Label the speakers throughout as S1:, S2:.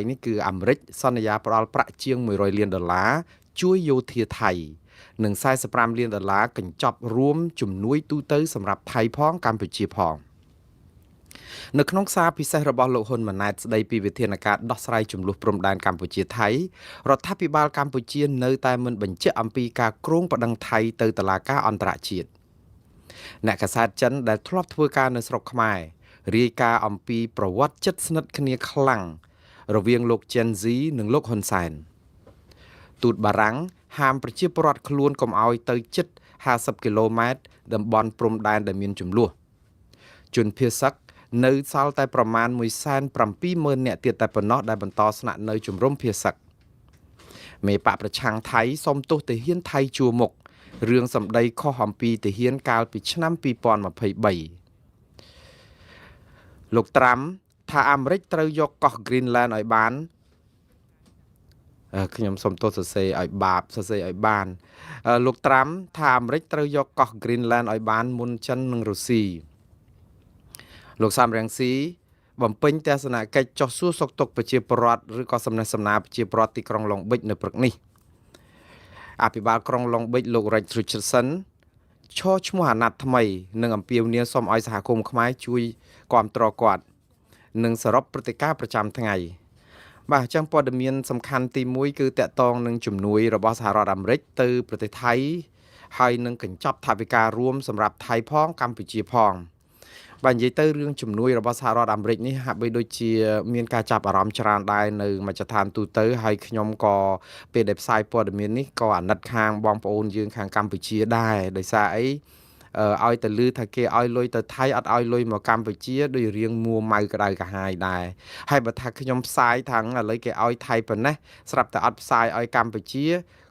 S1: នេះគឺអាមេរិកសន្យាផ្ដល់ប្រាក់ជាង100លានដុល្លារជួយយោធាថៃ និង45លានដុល្លារកញ្ចប់រួមជំនួយទូទៅសម្រាប់ថៃផងកម្ពុជាផងនៅក្នុងសារពិសេសរបស់លោកហ៊ុនម៉ាណែតស្ដីពីវិធានការដោះស្រាយចំនួនព្រំដែនកម្ពុជាថៃរដ្ឋាភិបាលកម្ពុជានៅតែមិនបញ្ជាក់អំពីការគ្រោងប្តឹងថៃទៅតុលាការអន្តរជាតិអ្នកកាសែតចិនដែលធ្លាប់ធ្វើការនៅស្រុកខ្មែររាយការណ៍អំពីប្រវត្តិជិតស្និទ្ធគ្នាខ្លាំងរវាងលោក Gen Z និងលោកហ៊ុនសែនទូតបារាំងហាមប្រជាពលរដ្ឋខ្លួនកុំឲ្យទៅជិត50គីឡូម៉ែត្រតំបន់ព្រំដែនដែលមានចំនួនជនភៀសសឹកនៅសល់តែប្រមាណ170,000នាក់ទៀតតែប៉ុណ្ណោះដែលបន្តស្នាក់នៅជំរំភៀសសឹកមេបកប្រឆាំងថៃសុំទោសទាហានថៃជួរមុខរឿងសម្ដីខុសអំពីទាហានកាលពីឆ្នាំ2023លោកត្រាំថាអាមេរិកត្រូវយកកោះ Greenland ឲ្យបានខ្ញុំសូមទោសសរសេរឲ្យបាបសរសេរឲ្យបានលោកត្រាំថាអាមេរិកត្រូវយកកោះ Greenland ឲ្យបានមុនចិននិងរុស្ស៊ីលោកសំរងស៊ីបំពេញទស្សនកិច្ចចុះសួរសុខទុក្ខប្រជាពលរដ្ឋឬក៏សំណេះសំណាលប្រជាពលរដ្ឋទីក្រុងឡុងប៊ិចនៅព្រឹកនេះអភិបាលក្រុងឡុងប៊ិចលោក Rex Richardson ឈរឈ្មោះអាណត្តិថ្មីនិងអំពាវនាវសូមឲ្យសហគមន៍ខ្មែរជួយគាំទ្រគាត់និងសរុបព្រឹត្តិការណ៍ប្រចាំថ្ងៃបាទអញ្ចឹងព័ត៌មានសំខាន់ទី1គឺតកតងនឹងជំនួយរបស់សហរដ្ឋអាមេរិកទៅប្រទេសថៃហើយនឹងកញ្ចប់ថវិការួមសម្រាប់ថៃផងកម្ពុជាផងបាទនិយាយទៅរឿងជំនួយរបស់សហរដ្ឋអាមេរិកនេះហាក់បីដូចជាមានការចាប់អារម្មណ៍ច្រើនដែរនៅមជ្ឈដ្ឋានទូទៅហើយខ្ញុំក៏ពេលដែលផ្សាយព័ត៌មាននេះក៏អាណិតខាងបងប្អូនយើងខាងកម្ពុជាដែរដោយសារអីឲ្យទៅលឺថាគេឲ្យលុយទៅថៃអត់ឲ្យលុយមកកម្ពុជាដូចរៀងមួម៉ៅក្តៅក្រហាយដែរហើយបើថាខ្ញុំផ្សាយថាឥឡូវគេឲ្យថៃប៉ុណ្ណេះស្រាប់តែអត់ផ្សាយឲ្យកម្ពុជា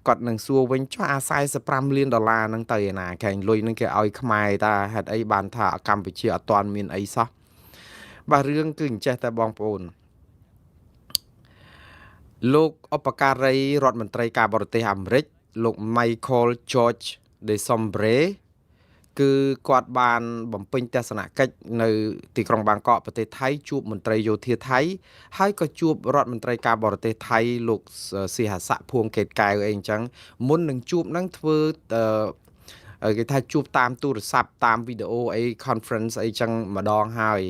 S1: គាត់នឹងសួរវិញចុះអា45លានដុល្លារហ្នឹងទៅឯណាគេលុយហ្នឹងគេឲ្យខ្មែរតាហេតុអីបានថាកម្ពុជាអត់ទាន់មានអីសោះបាទរឿងគឺអញ្ចេះតែបងប្អូនលោកឧបការីរដ្ឋមន្ត្រីការបរទេសអាមេរិកលោក Michael George DeSombre គឺគាត់បានបំពេញទស្សនកិច្ចនៅទីក្រុងបាងកកប្រទេសថៃជួបមន្ត្រីយោធាថៃហើយក៏ជួបរដ្ឋមន្ត្រីការបរទេសថៃលោកស៊ីហស័កភួងកេតកែវអីអញ្ចឹងមុននឹងជួបនឹងធ្វើគេថាជួបតាមទូរស័ព្ទតាមវីដេអូអី conference អីចឹងម្ដងហើយ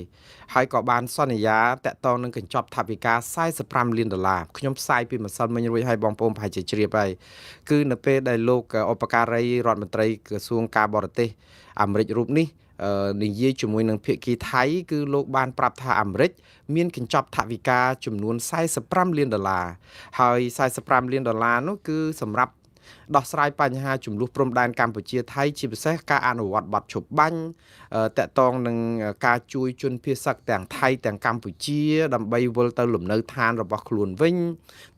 S1: ហើយក៏បានសន្យាតាក់ទងនឹងកញ្ចប់ថវិកា45លានដុល្លារខ្ញុំផ្សាយពីម្សិលមិញរួចហើយបងប្អូនប្រហែលជាជ្រាបហើយគឺនៅពេលដែលលោកឧបការីរដ្ឋមន្ត្រីក្រសួងការបរទេសអាមេរិករូបនេះនិយាយជាមួយនឹងភាគីថៃគឺលោកបានប្រាប់ថាអាមេរិកមានកញ្ចប់ថវិកាចំនួន45លានដុល្លារហើយ45លានដុល្លារនោះគឺសម្រាប់ដោះស្រាយបញ្ហាចំនួនព្រំដែនកម្ពុជាថៃជាពិសេសការអនុវត្តបទឈប់បាញ់តកតងនឹងការជួយជនភៀសសឹកទាំងថៃទាំងកម្ពុជាដើម្បីវិលទៅលំនៅឋានរបស់ខ្លួនវិញ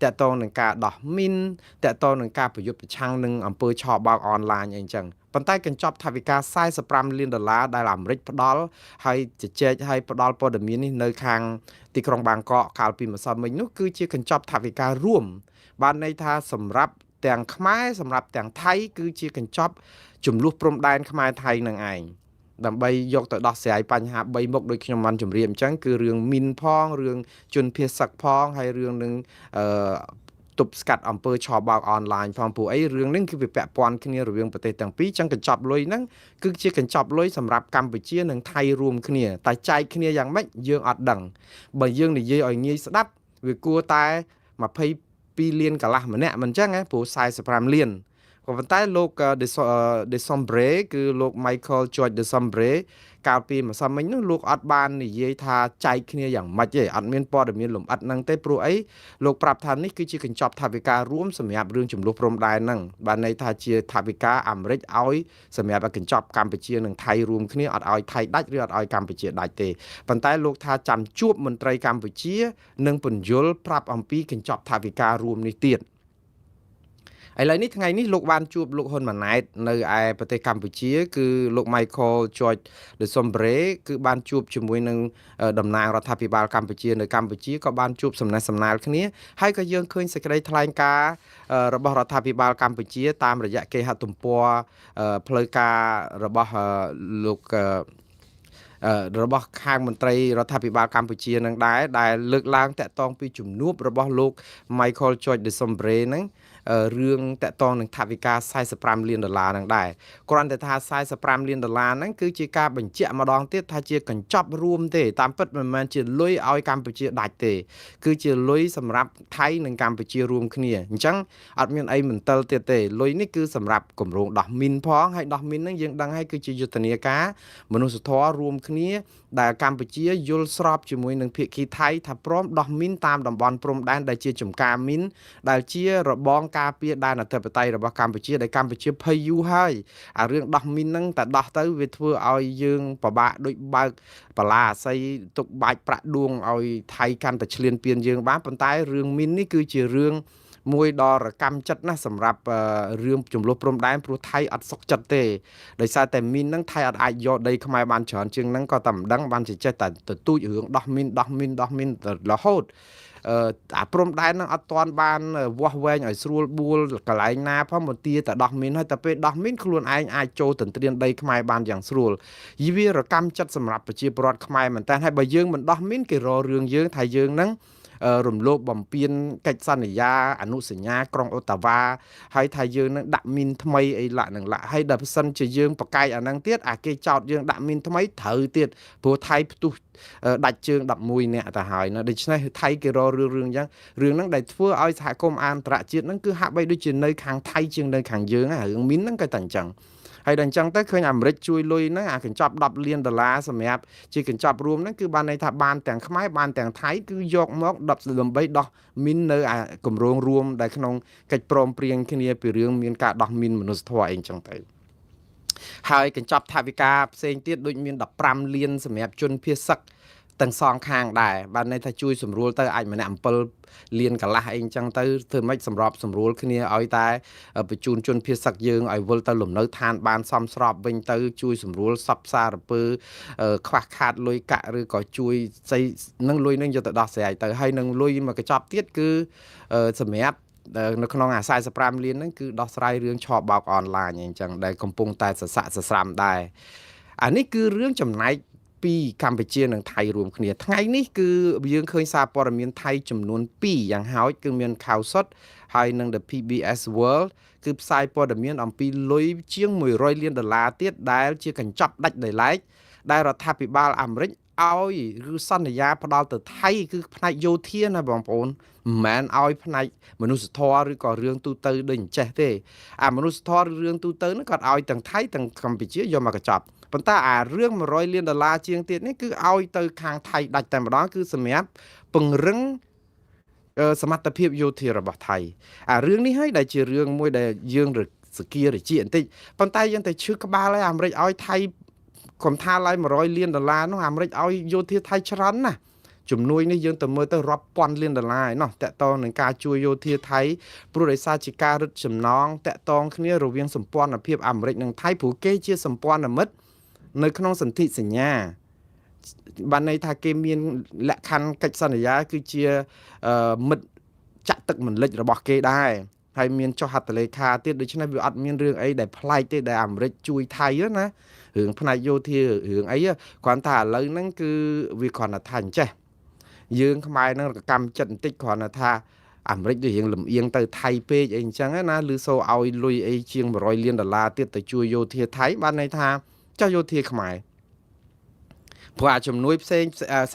S1: តកតងនឹងការដោះមីនតកតងនឹងការប្រយុទ្ធប្រឆាំងនឹងអំពើឆបោកអនឡាញអីចឹងប៉ុន្តែកញ្ចប់ថវិកា45លានដុល្លារដែលអាមេរិកផ្ដល់ហើយជជែកហើយផ្ដល់ព័ត៌មាននេះនៅខាងទីក្រុងបាងកកកាលពីម្សិលមិញនោះគឺជាកញ្ចប់ថវិការួមបានន័យថាសម្រាប់ទាំងខ្មែរសម្រាប់ទាំងថៃគឺជាកញ្ចប់ចំនួនព្រំដែនខ្មែរថៃនឹងឯងដើម្បីយកទៅដោះស្រាយបញ្ហា3មុខដូចខ្ញុំបានជម្រាបអញ្ចឹងគឺរឿងមីនផងរឿងជនភៀសសឹកផងហើយរឿងនឹងអឺទប់ស្កាត់អំពើឆបោកអនឡាញផងព្រោះអីរឿងនេះគឺវាពាក់ព័ន្ធគ្នារវាងប្រទេសទាំងពីរចឹងកញ្ចប់លុយហ្នឹងគឺជាកញ្ចប់លុយសម្រាប់កម្ពុជានិងថៃរួមគ្នាតែចែកគ្នាយ៉ាងម៉េចយើងអត់ដឹងបើយើងនិយាយឲ្យងាយស្ដាប់វាគួរតែ22លានកន្លះម្នាក់មិនចឹងហ៎ព្រោះ45លានក៏ប៉ុន្តែលោក Decembre គឺលោក Michael George Decembre កាលពីម្សិលមិញនោះលោកអត់បាននិយាយថាចែកគ្នាយ៉ាងម៉េចទេអត់មានព័ត៌មានលម្អិតហ្នឹងទេព្រោះអីលោកប្រាប់ថានេះគឺជាកញ្ចប់ថវិការួមសម្រាប់រឿងចំនួនព្រំដែនហ្នឹងបានន័យថាជាថវិកាអាមេរិកឲ្យសម្រាប់កញ្ចប់កម្ពុជានិងថៃរួមគ្នាអត់ឲ្យថៃដាច់ឬអត់ឲ្យកម្ពុជាដាច់ទេប៉ុន្តែលោកថាចាំជួបមន្ត្រីកម្ពុជានិងពន្យល់ប្រាប់អំពីកញ្ចប់ថវិការួមនេះទៀតឥឡូវនេះថ្ងៃនេះលោកបានជួបលោកហ៊ុនម៉ាណែតនៅឯប្រទេសកម្ពុជាគឺលោក Michael George DeSombre គឺបានជួបជាមួយនឹងតំណាងរដ្ឋាភិបាលកម្ពុជានៅកម្ពុជាក៏បានជួបសំណេះសំណាលគ្នាហើយក៏យើងឃើញសេចក្តីថ្លែងការណ៍របស់រដ្ឋាភិបាលកម្ពុជាតាមរយៈគេហទំព័រផ្លូវការរបស់លោក របស់ខាងមន្ត្រីរដ្ឋាភិបាលកម្ពុជានឹងដែរ ដែលលើកឡើងតាក់ទងពីជំនួបរបស់លោក Michael George Desombre ហ្នឹង រឿងតាក់ទងនឹងថវិកា45លានដុល្លារហ្នឹងដែរ។ គ្រាន់តែថា45លានដុល្លារហ្នឹង គឺជាការបញ្ជាក់ម្ដងទៀតថាជាកញ្ចប់រួមទេ តាមពិតមិនមែនជាលុយឲ្យកម្ពុជាដាច់ទេ គឺជាលុយសម្រាប់ថៃនិងកម្ពុជារួមគ្នា។ អញ្ចឹងអត់មានអីមន្ទិលទៀតទេ លុយនេះគឺសម្រាប់គម្រោងដោះមីនផង ហើយដោះមីនហ្នឹងយើងដឹងហើយ គឺជាយុទ្ធនាការមនុស្សធម៌រួមគ្នា ដែលកម្ពុជាយល់ស្របជាមួយនឹងភាគីថៃថាព្រមដោះមីនតាមតំបន់ព្រំដែន ដែលជាចំការមីន ដែលជារបងការពារដែនអធិបតេយ្យរបស់កម្ពុជា ដែលកម្ពុជាភ័យយូរហើយ។ អារឿងដោះមីនហ្នឹង តែដោះទៅវាធ្វើឲ្យយើងពិបាក ដូចបើកបលាអាស័យទុកបាច់ប្រាក់ដួងឲ្យថៃកាន់តែឈ្លានពានយើងបាន ប៉ុន្តែរឿងមីននេះគឺជារឿងមួយដ៏រកម្មចិត្តណាស់សម្រាប់រឿងចំនួនព្រំដែន ព្រោះថៃអត់សុខចិត្តទេ ដោយសារតែមីនហ្នឹងថៃអត់អាចយកដីខ្មែរបានច្រើនជាងហ្នឹងក៏តែមិនដឹង បានជាចេះតែទទូចរឿងដោះមីនដោះមីនដោះមីនរហូត។ អាព្រំដែនហ្នឹងអត់ទាន់បានវាស់វែងឲ្យស្រួលបួលកន្លែងណាផង មកទាតែដោះមីន ហើយតែពេលដោះមីនខ្លួនឯងអាចចូលទន្ទ្រានដីខ្មែរបានយ៉ាងស្រួល វារកម្មចិត្តសម្រាប់ប្រជាពលរដ្ឋខ្មែរមែនតើ។ ហើយបើយើងមិនដោះមីន គេរករឿងយើងថាយើងហ្នឹងរំលោភបំពានកិច្ចសន្យាអនុសញ្ញាក្រុងអូតាវ៉ា ហើយថាយើងនឹងដាក់មីនថ្មីអីឡាក់នឹងឡាក់ ហើយដល់សិនជាយើងប្រកែកអាហ្នឹងទៀត អាគេចោតយើងដាក់មីនថ្មីត្រូវទៀត ព្រោះថៃផ្ទុះដាច់ជើង11នាក់ទៅហើយណា។ ដូច្នេះថៃគេរករឿងរឿងអញ្ចឹង រឿងហ្នឹងដែលធ្វើឲ្យសហគមន៍អន្តរជាតិហ្នឹងគឺហាក់បីដូចជានៅខាងថៃជាងនៅខាងយើង រឿងមីនហ្នឹងក៏តែអញ្ចឹងហើយ។ ដល់អញ្ចឹងទៅឃើញអាមេរិកជួយលុយហ្នឹង អាកញ្ចប់10លានដុល្លារសម្រាប់ជាកញ្ចប់រួមហ្នឹង គឺបានន័យថាបានទាំងខ្មែរបានទាំងថៃ គឺយកមក10ដើម្បីដោះមីននៅអាគម្រោងរួម ដែលក្នុងកិច្ចព្រមព្រៀងគ្នាពីរឿងមានការដោះមីនមនុស្សធម៌អីអញ្ចឹងទៅ។ ហើយកញ្ចប់ថវិកាផ្សេងទៀត ដូចមាន15លានសម្រាប់ជនភៀសសឹកទាំងសងខាងដែរ បានន័យថាជួយសម្រួលទៅ អាចម្នាក់7លានកន្លះអីអញ្ចឹងទៅ ធ្វើម៉េចសម្របសម្រួលគ្នាឲ្យតែបញ្ជូនជនភៀសសឹកយើងឲ្យវិលទៅលំនៅឋានបានសមស្របវិញទៅ ជួយសម្រួលសពសារពើខ្វះខាតលុយកាក់ ឬក៏ជួយស្អីនឹងលុយនឹងយកទៅដោះស្រាយទៅ។ ហើយនឹងលុយមកកញ្ចប់ទៀត គឺសម្រាប់នៅក្នុងអា45លានហ្នឹង គឺដោះស្រាយរឿងឆបោកអនឡាញអញ្ចឹង ដែលកំពុងតែសស័កសស្រាំដែរ។ អានេះគឺរឿងចំណែកពីកម្ពុជានិងថៃរួមគ្នា។ ថ្ងៃនេះគឺយើងឃើញសារព័ត៌មានថៃចំនួន2យ៉ាងហោច គឺមានខៅសុតហើយនិង The PBS World គឺផ្សាយព័ត៌មានអំពីលុយជាង100លានដុល្លារទៀត ដែលជាកញ្ចប់ដាច់ដោយឡែក ដែលរដ្ឋាភិបាលអាមេរិកឲ្យឬសន្យាផ្ដល់ទៅថៃ គឺផ្នែកយោធាណាបងប្អូន មិនមែនឲ្យផ្នែកមនុស្សធម៌ឬក៏រឿងទូទៅដូចអញ្ចេះទេ។ អាមនុស្សធម៌ឬរឿងទូទៅហ្នឹង គាត់ឲ្យទាំងថៃទាំងកម្ពុជាយកមកកញ្ចប់ ប៉ុន្តែអារឿង100លានដុល្លារជាងទៀតនេះ គឺឲ្យទៅខាងថៃដាច់តែម្ដង គឺសម្រាប់ពង្រឹងសមត្ថភាពយោធារបស់ថៃ។ អារឿងនេះហើយដែលជារឿងមួយដែលយើងសគារជាបន្តិច ប៉ុន្តែយើងតែឈឺក្បាលហើយ អាមេរិកឲ្យថៃកុំថាឡើយ100លានដុល្លារនោះ អាមេរិកឲ្យយោធាថៃច្រើនណាស់ ជំនួយនេះយើងទៅមើលទៅរាប់ពាន់លានដុល្លារឯណោះ តកតងនឹងការជួយយោធាថៃ ព្រោះដោយសារជាការរឹតចំណងតកតងគ្នារវាងសម្ព័ន្ធភាពអាមេរិកនិងថៃ ព្រោះគេជាសម្ព័ន្ធមិត្តនៅក្នុងសន្ធិសញ្ញា បានន័យថាគេមានលក្ខខណ្ឌកិច្ចសន្យា គឺជាមិត្តចាក់ទឹកមិនលិចរបស់គេដែរ ហើយមានចុះហត្ថលេខាទៀត ដូច្នេះវាអត់មានរឿងអីដែលប្លែកទេ ដែលអាមេរិកជួយថៃណារឿងផ្នែកយោធារឿងអី គ្រាន់តែឥឡូវហ្នឹងគឺវាគ្រាន់តែថាអញ្ចេះ យើងខ្មែរហ្នឹងកម្មចិត្តបន្តិច គ្រាន់តែថាអាមេរិកដូចរៀងលំអៀងទៅថៃពេកអីអញ្ចឹងណា ឬសូឲ្យលុយអីជាង100លានដុល្លារទៀតទៅជួយយោធាថៃ បានន័យថាចុះយោធាខ្មែរ ព្រោះអាជំនួយផ្សេង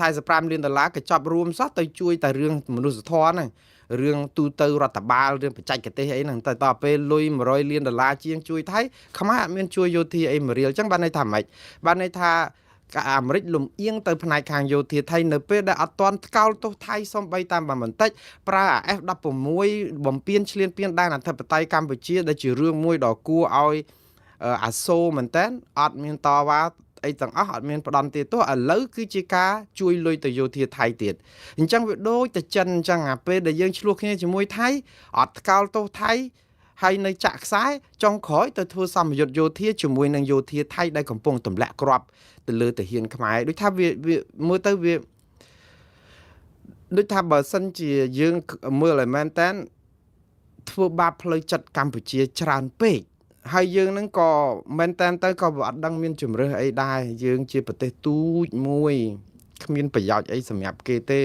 S1: 45លានដុល្លារកញ្ចប់រួមសោះទៅជួយតែរឿងមនុស្សធម៌ហ្នឹង រឿងទូទៅរដ្ឋបាលរឿងបច្ចេកទេសអីហ្នឹង តែតពេលលុយ100លានដុល្លារជាងជួយថៃ ខ្មែរអត់មានជួយយោធាអីមួយរៀល អញ្ចឹងបានន័យថាម៉េច? បានន័យថាអាមេរិកលំអៀងទៅផ្នែកខាងយោធាថៃ នៅពេលដែលអត់ទាន់ថ្កោលទោសថៃសំបីតាមបន្តិច ប្រើអា F16 បំពេញឈ្លានពានដែនអធិបតេយ្យកម្ពុជា ដែលជារឿងមួយដ៏គួរឲ្យអាសូរមែនតើ អត់មានតវ៉ាអីទាំងអស់ អត់មានផ្ដន់ទាទោស ឥឡូវគឺជាការជួយលុយទៅយោធាថៃទៀត។ អញ្ចឹងវាដូចតែចិនអញ្ចឹង អាពេលដែលយើងឆ្លោះគ្នាជាមួយថៃ អត់ថ្កោលទោសថៃ ហើយនៅចាក់ខ្សែ ចុងក្រោយទៅធ្វើសម្ពយុទ្ធយោធាជាមួយនឹងយោធាថៃ ដែលកំពុងទម្លាក់គ្រាប់ទៅលើទាហានខ្មែរ ដូចថាវាមើលទៅវាដូចថាបើសិនជាយើងមើលឲ្យមែនតើ ធ្វើបាបផ្លូវចិត្តកម្ពុជាច្រើនពេក ហើយយើងហ្នឹងក៏មែនតែនទៅក៏អត់ដឹងមានជំរើសអីដែរយើងជាប្រទេសទូចមួយគ្មានប្រយោជន៍អីសម្រាប់គេទេ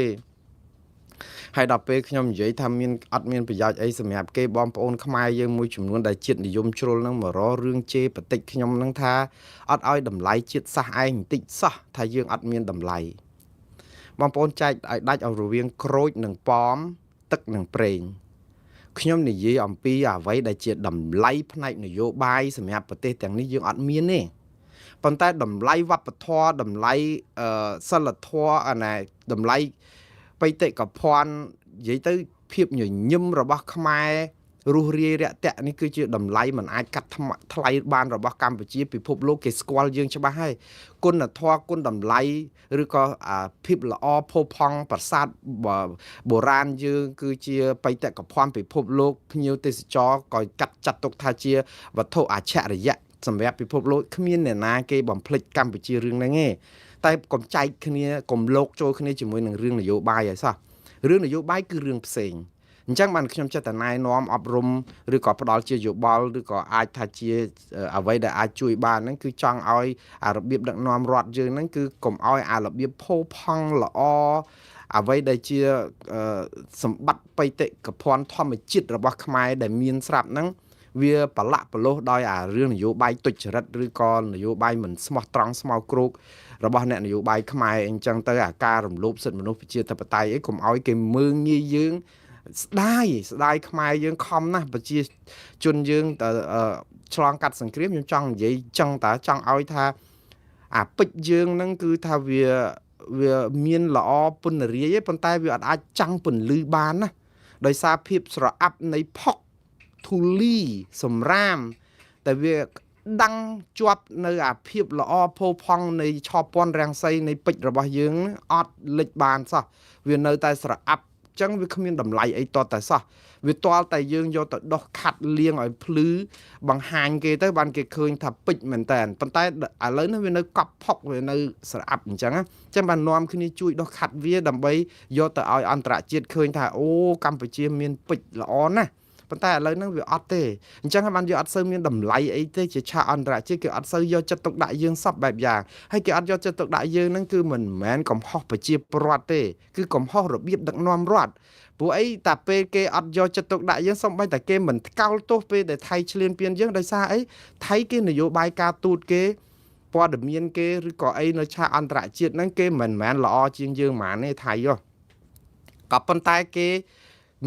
S1: ហើយដល់ពេលខ្ញុំនិយាយថាមានអត់មានប្រយោជន៍អីសម្រាប់គេបងប្អូនខ្មែរយើងមួយចំនួនដែលជាតិនិយមជ្រុលហ្នឹងមករករឿងជេរបតិចខ្ញុំហ្នឹងថាអត់ឲ្យតម្លៃជាតិសាសន៍ឯងបន្តិចសោះថាយើងអត់មានតម្លៃបងប្អូនចែកឲ្យដាច់ឲ្យរវាងក្រូចនិងប៉មទឹកនិងប្រេងខ្ញុំនិយាយអំពីអ្វីដែលជាតម្លៃផ្នែកនយោបាយសម្រាប់ប្រទេសទាំងនេះយើងអត់មានទេប៉ុន្តែតម្លៃវប្បធម៌តម្លៃសិលធម៌អាណែតម្លៃបេតិកភណ្ឌនិយាយទៅភាពញញឹមរបស់ខ្មែររស់រាយរាក់ទាក់នេះគឺជាតម្លៃមិនអាចកាត់ថ្លៃបានរបស់កម្ពុជាពិភពលោកគេស្គាល់យើងច្បាស់ហើយគុណធម៌គុណតម្លៃឬក៏ភាពល្អផូរផង់ប្រាសាទបុរាណយើងគឺជាបេតិកភណ្ឌពិភពលោកភ្ញៀវទេសចរក៏កាត់ចាត់ទុកថាជាវត្ថុអច្ឆរិយៈសម្រាប់ពិភពលោកគ្មានអ្នកណាគេបំភ្លេចកម្ពុជារឿងហ្នឹងទេតែកុំចែកគ្នាកុំលោកចូលគ្នាជាមួយនឹងរឿងនយោបាយឲ្យសោះរឿងនយោបាយគឺរឿងផ្សេងអញ្ចឹងបានខ្ញុំចេះតែណែនាំអប់រំឬក៏ផ្ដល់ជាយោបល់ឬក៏អាចថាជាអ្វីដែលអាចជួយបានហ្នឹងគឺចង់ឲ្យអារបៀបដឹកនាំរដ្ឋយើងហ្នឹងគឺកុំឲ្យអារបៀបផូរផង់ល្អអ្វីដែលជាសម្បត្តិបេតិកភណ្ឌធម្មជាតិរបស់ខ្មែរដែលមានស្រាប់ហ្នឹងវាប្រឡាក់ប្រឡោះដោយអារឿងនយោបាយទុច្ចរិតឬក៏នយោបាយមិនស្មោះត្រង់ស្មោះគ្រោករបស់អ្នកនយោបាយខ្មែរអញ្ចឹងទៅអាការរំលោភសិទ្ធិមនុស្សប្រជាធិបតេយ្យអីកុំឲ្យគេមើងងាយយើងស្ដាយស្ដាយខ្មែរយើងខំណាស់ប្រជាជនយើងឆ្លងកាត់សង្គ្រាមខ្ញុំចង់និយាយចឹងតើចង់ឲ្យថាអាពេជ្រយើងហ្នឹងគឺថាវាមានល្អពន្ធរាយឯងប៉ុន្តែវាអត់អាចចាំងពន្លឺបានណាដោយសារភាពស្រអាប់នៃផុកធូលីសម្រាមតែវាដាំងជាប់នៅអាភាពល្អផូរផង់នៃឆពន្ធរាំងសីនៃពេជ្ររបស់យើងអត់លិចបានសោះវានៅតែស្រអាប់ចឹងវាគ្មានតម្លៃអីតតែសោះវាទាល់តែយើងយកទៅដោះខាត់លាងឲ្យភ្លឺបង្ហាញគេទៅបានគេឃើញថាពេជ្រមែនតើប៉ុន្តែឥឡូវនេះវានៅកប់ផុកវានៅស្រអាប់អញ្ចឹងចឹងបាននាំគ្នាជួយដោះខាត់វាដើម្បីយកទៅឲ្យអន្តរជាតិឃើញថាអូកម្ពុជាមានពេជ្រល្អណាស់ប៉ុន្តែឥឡូវហ្នឹងវាអត់ទេអញ្ចឹងហើយបានយកអត់សូវមានតម្លៃអីទេជាឆាកអន្តរជាតិគេអត់សូវយកចិត្តទុកដាក់យើងសពបែបយ៉ាងហើយគេអត់យកចិត្តទុកដាក់យើងហ្នឹងគឺមិនមែនកំហុសប្រជាពលរដ្ឋទេគឺកំហុសរបៀបដឹកនាំរដ្ឋព្រោះអីតាពេលគេអត់យកចិត្តទុកដាក់យើងសំបីតែគេមិនថ្កោលទោសពេលដែលថៃឈ្លានពានយើងដោយសារអីថៃគេនយោបាយការទូតគេព័ត៌មានគេឬក៏អីនៅឆាកអន្តរជាតិហ្នឹងគេមិនមែនល្អជាងយើងហ្មងទេថៃហ៎ក៏ប៉ុន្តែគេ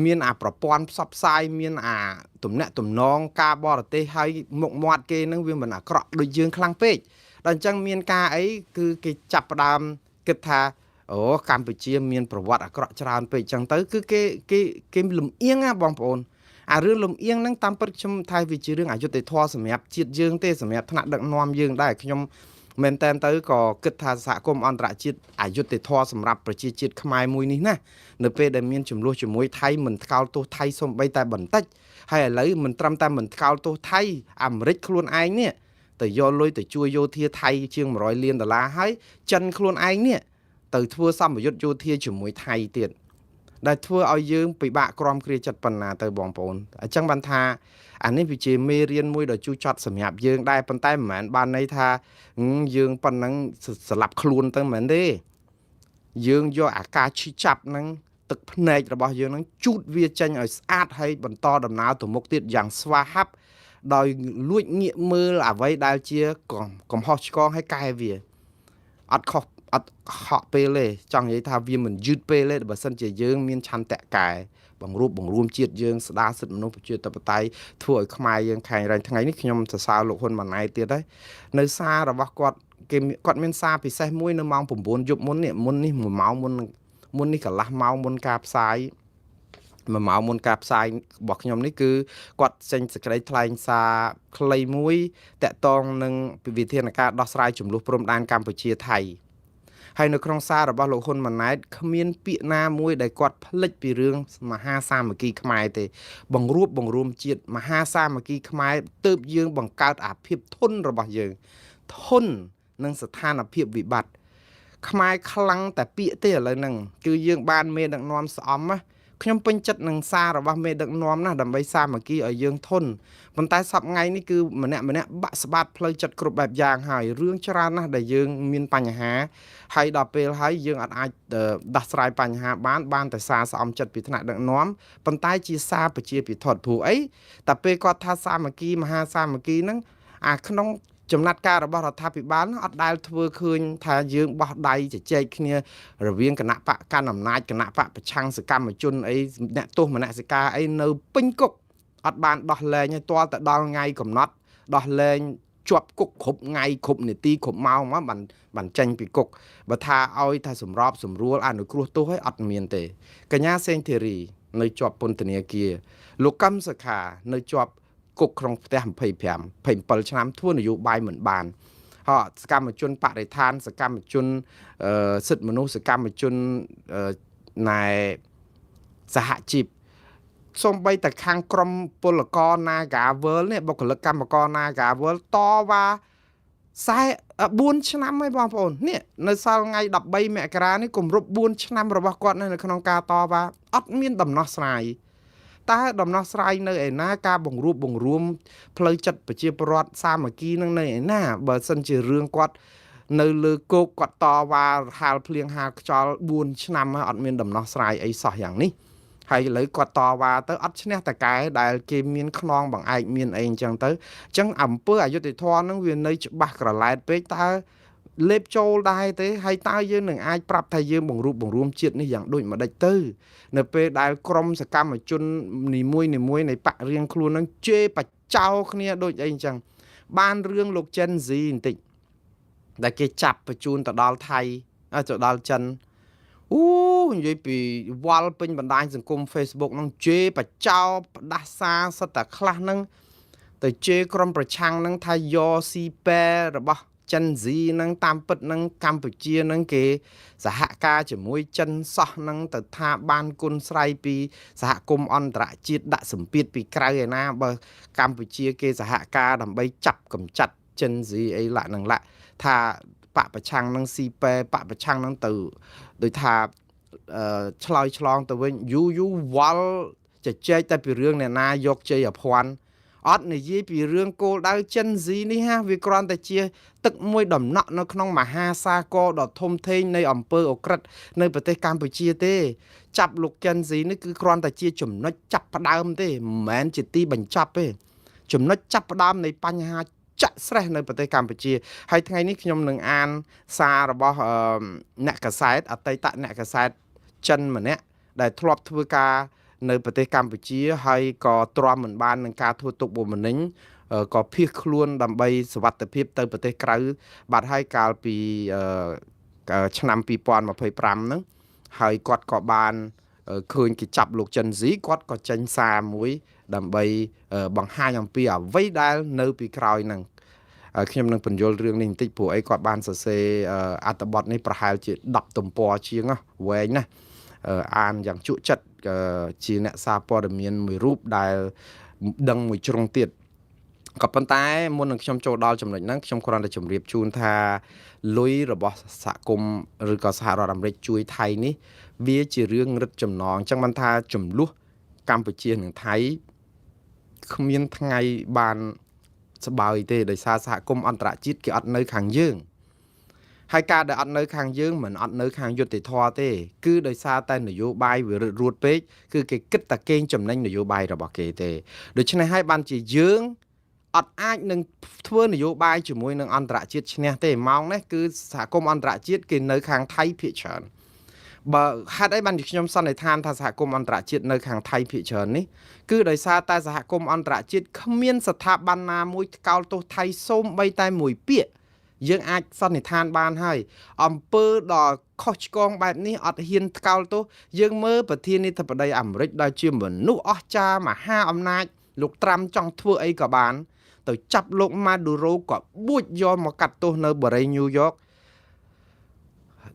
S1: មានអាប្រព័ន្ធផ្សព្វផ្សាយមានអាទំនាក់ទំនងការបរទេសហើយមុខមាត់គេនឹងវាមិនអាក្រក់ដូចយើងខ្លាំងពេកដល់អញ្ចឹងមានការអីគឺគេចាប់ផ្ដើមគិតថាអូកម្ពុជាមានប្រវត្តិអាក្រក់ច្រើនពេកអញ្ចឹងទៅគឺគេគេគេលំអៀងណាបងប្អូនអារឿងលំអៀងហ្នឹងតាមពិតខ្ញុំថាវាជារឿងអយុត្តិធម៌សម្រាប់ជាតិយើងទេសម្រាប់ថ្នាក់ដឹកនាំយើងដែរខ្ញុំមែនតែនទៅក៏គិតថាសហគមន៍អន្តរជាតិអយុត្តិធម៌សម្រាប់ប្រជាជាតិខ្មែរមួយនេះណានៅពេលដែលមានចំនួនជាមួយថៃមិនថ្កោលទោសថៃសំបីតែបន្តិចហើយឥឡូវមិនត្រឹមតែមិនថ្កោលទោសថៃអាមេរិកខ្លួនឯងនេះទៅយកលុយទៅជួយយោធាថៃជាង100លានដុល្លារហើយចិនខ្លួនឯងនេះទៅធ្វើសម្ពយុទ្ធយោធាជាមួយថៃទៀតដែលធ្វើឲ្យយើងពិបាកក្រំគ្រាចិត្តប៉ុណ្ណាទៅបងប្អូនអញ្ចឹងបានថាអានេះវាជាមេរៀនមួយដ៏ជូរចត់សម្រាប់យើងដែរប៉ុន្តែមិនមែនបានន័យថាយើងប៉ុណ្ណឹងស្លាប់ខ្លួនទៅមិនមែនទេយើងយកអាការឈឺចាប់ហ្នឹងទឹកភ្នែករបស់យើងហ្នឹងជូតវាចេញឲ្យស្អាតហើយបន្តដំណើរទៅមុខទៀតយ៉ាងស្វាហាប់ដោយលួចងាកមើលអ្វីដែលជាកំហុសឆ្គងហើយកែវាអត់ខុសអត់ហក់ពេលទេចង់និយាយថាវាមិនយឺតពេលទេបើសិនជាយើងមានឆន្ទៈកែបង្រួបបង្រួមជាតិយើងស្ដារសិទ្ធិមនុស្សប្រជាធិបតេយ្យធ្វើឲ្យខ្មែរយើងខែងរែងថ្ងៃនេះខ្ញុំសរសើរលោកហ៊ុនម៉ាណែតទៀតហើយនៅសាររបស់គាត់គេគាត់មានសារពិសេសមួយនៅម៉ោង9យប់មុននេះមុននេះ1ម៉ោងមុនមុននេះកន្លះម៉ោងមុនការផ្សាយ1ម៉ោងមុនការផ្សាយរបស់ខ្ញុំនេះគឺគាត់ចេញសេចក្តីថ្លែងសារខ្លីមួយតាក់ទងនឹងវិធានការដោះស្រាយចំនួនព្រំដែនកម្ពុជាថៃហើយនៅក្នុងសាររបស់លោកហ៊ុនម៉ាណែតគ្មានពាក្យណាមួយដែលគាត់ភ្លេចពីរឿងមហាសាមគ្គីខ្មែរទេបង្រួបបង្រួមជាតិមហាសាមគ្គីខ្មែរទើបយើងបង្កើតអាភាពធន់របស់យើងធន់នឹងស្ថានភាពវិបត្តិខ្មែរខ្លាំងតែពាក្យទេឥឡូវហ្នឹងគឺយើងបានមេដឹកនាំស្អំណា ខ្ញុំពេញចិត្តនឹងសាររបស់មេដឹកនាំណាស់ដើម្បីសាមគ្គីឲ្យយើងធន់ប៉ុន្តែសប្ថ្ងៃនេះគឺម្នាក់ម្នាក់បាក់ស្បាតផ្លូវចិត្តគ្រប់បែបយ៉ាងហើយរឿងច្រើនណាស់ដែលយើងមានបញ្ហាហើយដល់ពេលហើយយើងអត់អាចដោះស្រាយបញ្ហាបានបានតែសារស្អំចិត្តពីថ្នាក់ដឹកនាំប៉ុន្តែជាសារប្រជាពិធព្រោះអីតែពេលគាត់ថាសាមគ្គីមហាសាមគ្គីហ្នឹងអាក្នុងចំណាត់ការរបស់រដ្ឋាភិបាលអត់ដែលធ្វើឃើញថាយើងបោះដៃជជែកគ្នារវាងគណៈបកកាន់អំណាចគណៈបកប្រឆាំងសកម្មជនអីអ្នកទោសមនសិការអីនៅពេញគុកអត់បានដោះលែងទេទាល់តែដល់ថ្ងៃកំណត់ដោះលែងជាប់គុកគ្រប់ថ្ងៃគ្រប់នាទីគ្រប់ម៉ោងមកបានបានចេញពីគុកបើថាឲ្យថាសម្របសម្រួលអនុគ្រោះទោសឲ្យអត់មានទេកញ្ញាសេងធីរីនៅជាប់ពន្ធនាគារលោកកឹមសុខានៅជាប់គុកក្នុងផ្ទះ25 27ឆ្នាំធ្វើនយោបាយមិនបានហើយសកម្មជនបរិស្ថានសកម្មជនសិទ្ធិមនុស្សសកម្មជនណែសហជីពសំបីតែខាងក្រមពលករ Nagawal នេះបុគ្គលិកកម្មករ Nagawal តវ៉ា44ឆ្នាំហើយបងប្អូននេះនៅសល់ថ្ងៃ13មករានេះគម្រប់4ឆ្នាំរបស់គាត់នៅក្នុងការតវ៉ាអត់មានដំណោះស្រាយតើដំណោះស្រាយនៅឯណាការបង្រួបបង្រួមផ្លូវចិត្តប្រជាពលរដ្ឋសាមគ្គីនឹងនៅឯណាបើសិនជារឿងគាត់នៅលើគោកគាត់តវ៉ាហាលភ្លៀងហាលខ្យល់4ឆ្នាំហើយអត់មានដំណោះស្រាយអីសោះយ៉ាងនេះហើយឥឡូវគាត់តវ៉ាទៅអត់ឈ្នះតកែដែលគេមានខ្នងបង្អែកមានអីអញ្ចឹងទៅអញ្ចឹងអំពើអយុត្តិធម៌ហ្នឹងវានៅច្បាស់ក្រឡែតពេកតើលេបចូលដែរទេហើយតើយើងនឹងអាចប្រាប់ថាយើងបង្រួបបង្រួមជាតិនេះយ៉ាងដូចម្ដេចទៅនៅពេលដែលក្រមសកម្មជននីមួយនីមួយនៃបករៀងខ្លួននឹងជេរបចោគ្នាដូចអីអញ្ចឹងបានរឿងលោក Gen Z បន្តិចដែលគេចាប់បញ្ជូនទៅដល់ថៃទៅដល់ចិនអូនិយាយពីវល់ពេញបណ្ដាញសង្គម Facebook ហ្នឹងជេរបចោផ្ដាសាសិតតែខ្លះហ្នឹងទៅជេរក្រុមប្រឆាំងហ្នឹងថាយកស៊ីពែរបស់ចិន Z ហ្នឹងតាមពិតហ្នឹងកម្ពុជាហ្នឹងគេសហការជាមួយចិនសោះហ្នឹងទៅថាបានគុណស្រ័យពីសហគមន៍អន្តរជាតិដាក់សម្ពាធពីក្រៅឯណាបើកម្ពុជាគេសហការដើម្បីចាប់កំចាត់ចិន Z អីឡាក់ហ្នឹងឡាក់ថាបកប្រឆាំងហ្នឹងស៊ីពែបកប្រឆាំងហ្នឹងទៅដូចថាឆ្លើយឆ្លងទៅវិញយូរយូរវល់ជជែកតែពីរឿងអ្នកណាយកជ័យភ័ណ្ឌអត់និយាយពីរឿងគោលដៅចិន Z នេះហាវាគ្រាន់តែជាទឹកមួយដំណក់នៅក្នុងមហាសាគរដ៏ធំធេងនៃអំពើអក្រិតនៅប្រទេសកម្ពុជាទេចាប់លោកចិន Z នេះគឺគ្រាន់តែជាចំណុចចាប់ផ្ដើមទេមិនមែនជាទីបញ្ចប់ទេចំណុចចាប់ផ្ដើមនៃបញ្ហាចាក់ស្រេះនៅប្រទេសកម្ពុជាហើយថ្ងៃនេះខ្ញុំនឹងអានសាររបស់អ្នកកាសែតអតីតអ្នកកាសែតចិនម្នាក់ដែលធ្លាប់ធ្វើការនៅប្រទេសកម្ពុជាហើយក៏ទ្រាំមិនបាននឹងការធ្វើទុកបុកម្នេញក៏ភៀសខ្លួនដើម្បីសុវត្ថិភាពទៅប្រទេសក្រៅបាត់ហើយកាលពីឆ្នាំ2025ហ្នឹងហើយគាត់ក៏បានឃើញគេចាប់លោកចិនស៊ីគាត់ក៏ចេញសារមួយដើម្បីបង្ហាញអំពីអ្វីដែលនៅពីក្រោយហ្នឹងខ្ញុំនឹងបញ្យល់រឿងនេះបន្តិចព្រោះអីគាត់បានសរសេរអត្ថបទនេះប្រហែលជា10ទំព័រជាងវែងណាស់អានយ៉ាងជក់ចិត្តជាអ្នកសារព័ត៌មានមួយរូបដែលដឹងមួយជ្រុងទៀតក៏ប៉ុន្តែមុននឹងខ្ញុំចូលដល់ចំណុចហ្នឹងខ្ញុំគ្រាន់តែជម្រាបជូនថាលុយរបស់សហគមន៍ឬក៏សហរដ្ឋអាមេរិកជួយថៃនេះវាជារឿងរឹតចំណងអញ្ចឹងបានថាចំនួនកម្ពុជានិងថៃគ្មានថ្ងៃបានស្បើយទេដោយសារសហគមន៍អន្តរជាតិគេអត់នៅខាងយើងហើយការដែលអត់នៅខាងយើងមិនអត់នៅខាងយុត្តិធម៌ទេគឺដោយសារតែនយោបាយវារឹតរួតពេកគឺគេគិតតែកេងចំណេញនយោបាយរបស់គេទេដូច្នេះហើយបានជាយើងអត់អាចនឹងធ្វើនយោបាយជាមួយនឹងអន្តរជាតិឈ្នះទេម៉ោងនេះគឺសហគមន៍អន្តរជាតិគេនៅខាងថៃភាគច្រើនបើហេតុអីបានជាខ្ញុំសន្និដ្ឋានថាសហគមន៍អន្តរជាតិនៅខាងថៃភាគច្រើននេះគឺដោយសារតែសហគមន៍អន្តរជាតិគ្មានស្ថាប័នណាមួយថ្កោលទោសថៃសូម្បីតែមួយពាក្យយើងអាចសន្និដ្ឋានបានហើយអំពើដ៏ខុសឆ្គងបែបនេះអត់ហ៊ានថ្កោលទោសយើងមើលប្រធានាធិបតីអាមេរិកដែលជាមនុស្សអស្ចារ្យមហាអំណាចលោកត្រាំចង់ធ្វើអីក៏បានទៅចាប់លោកម៉ាឌូរ៉ូក៏បួចយកមកកាត់ទោសនៅបូរីញូវយ៉ក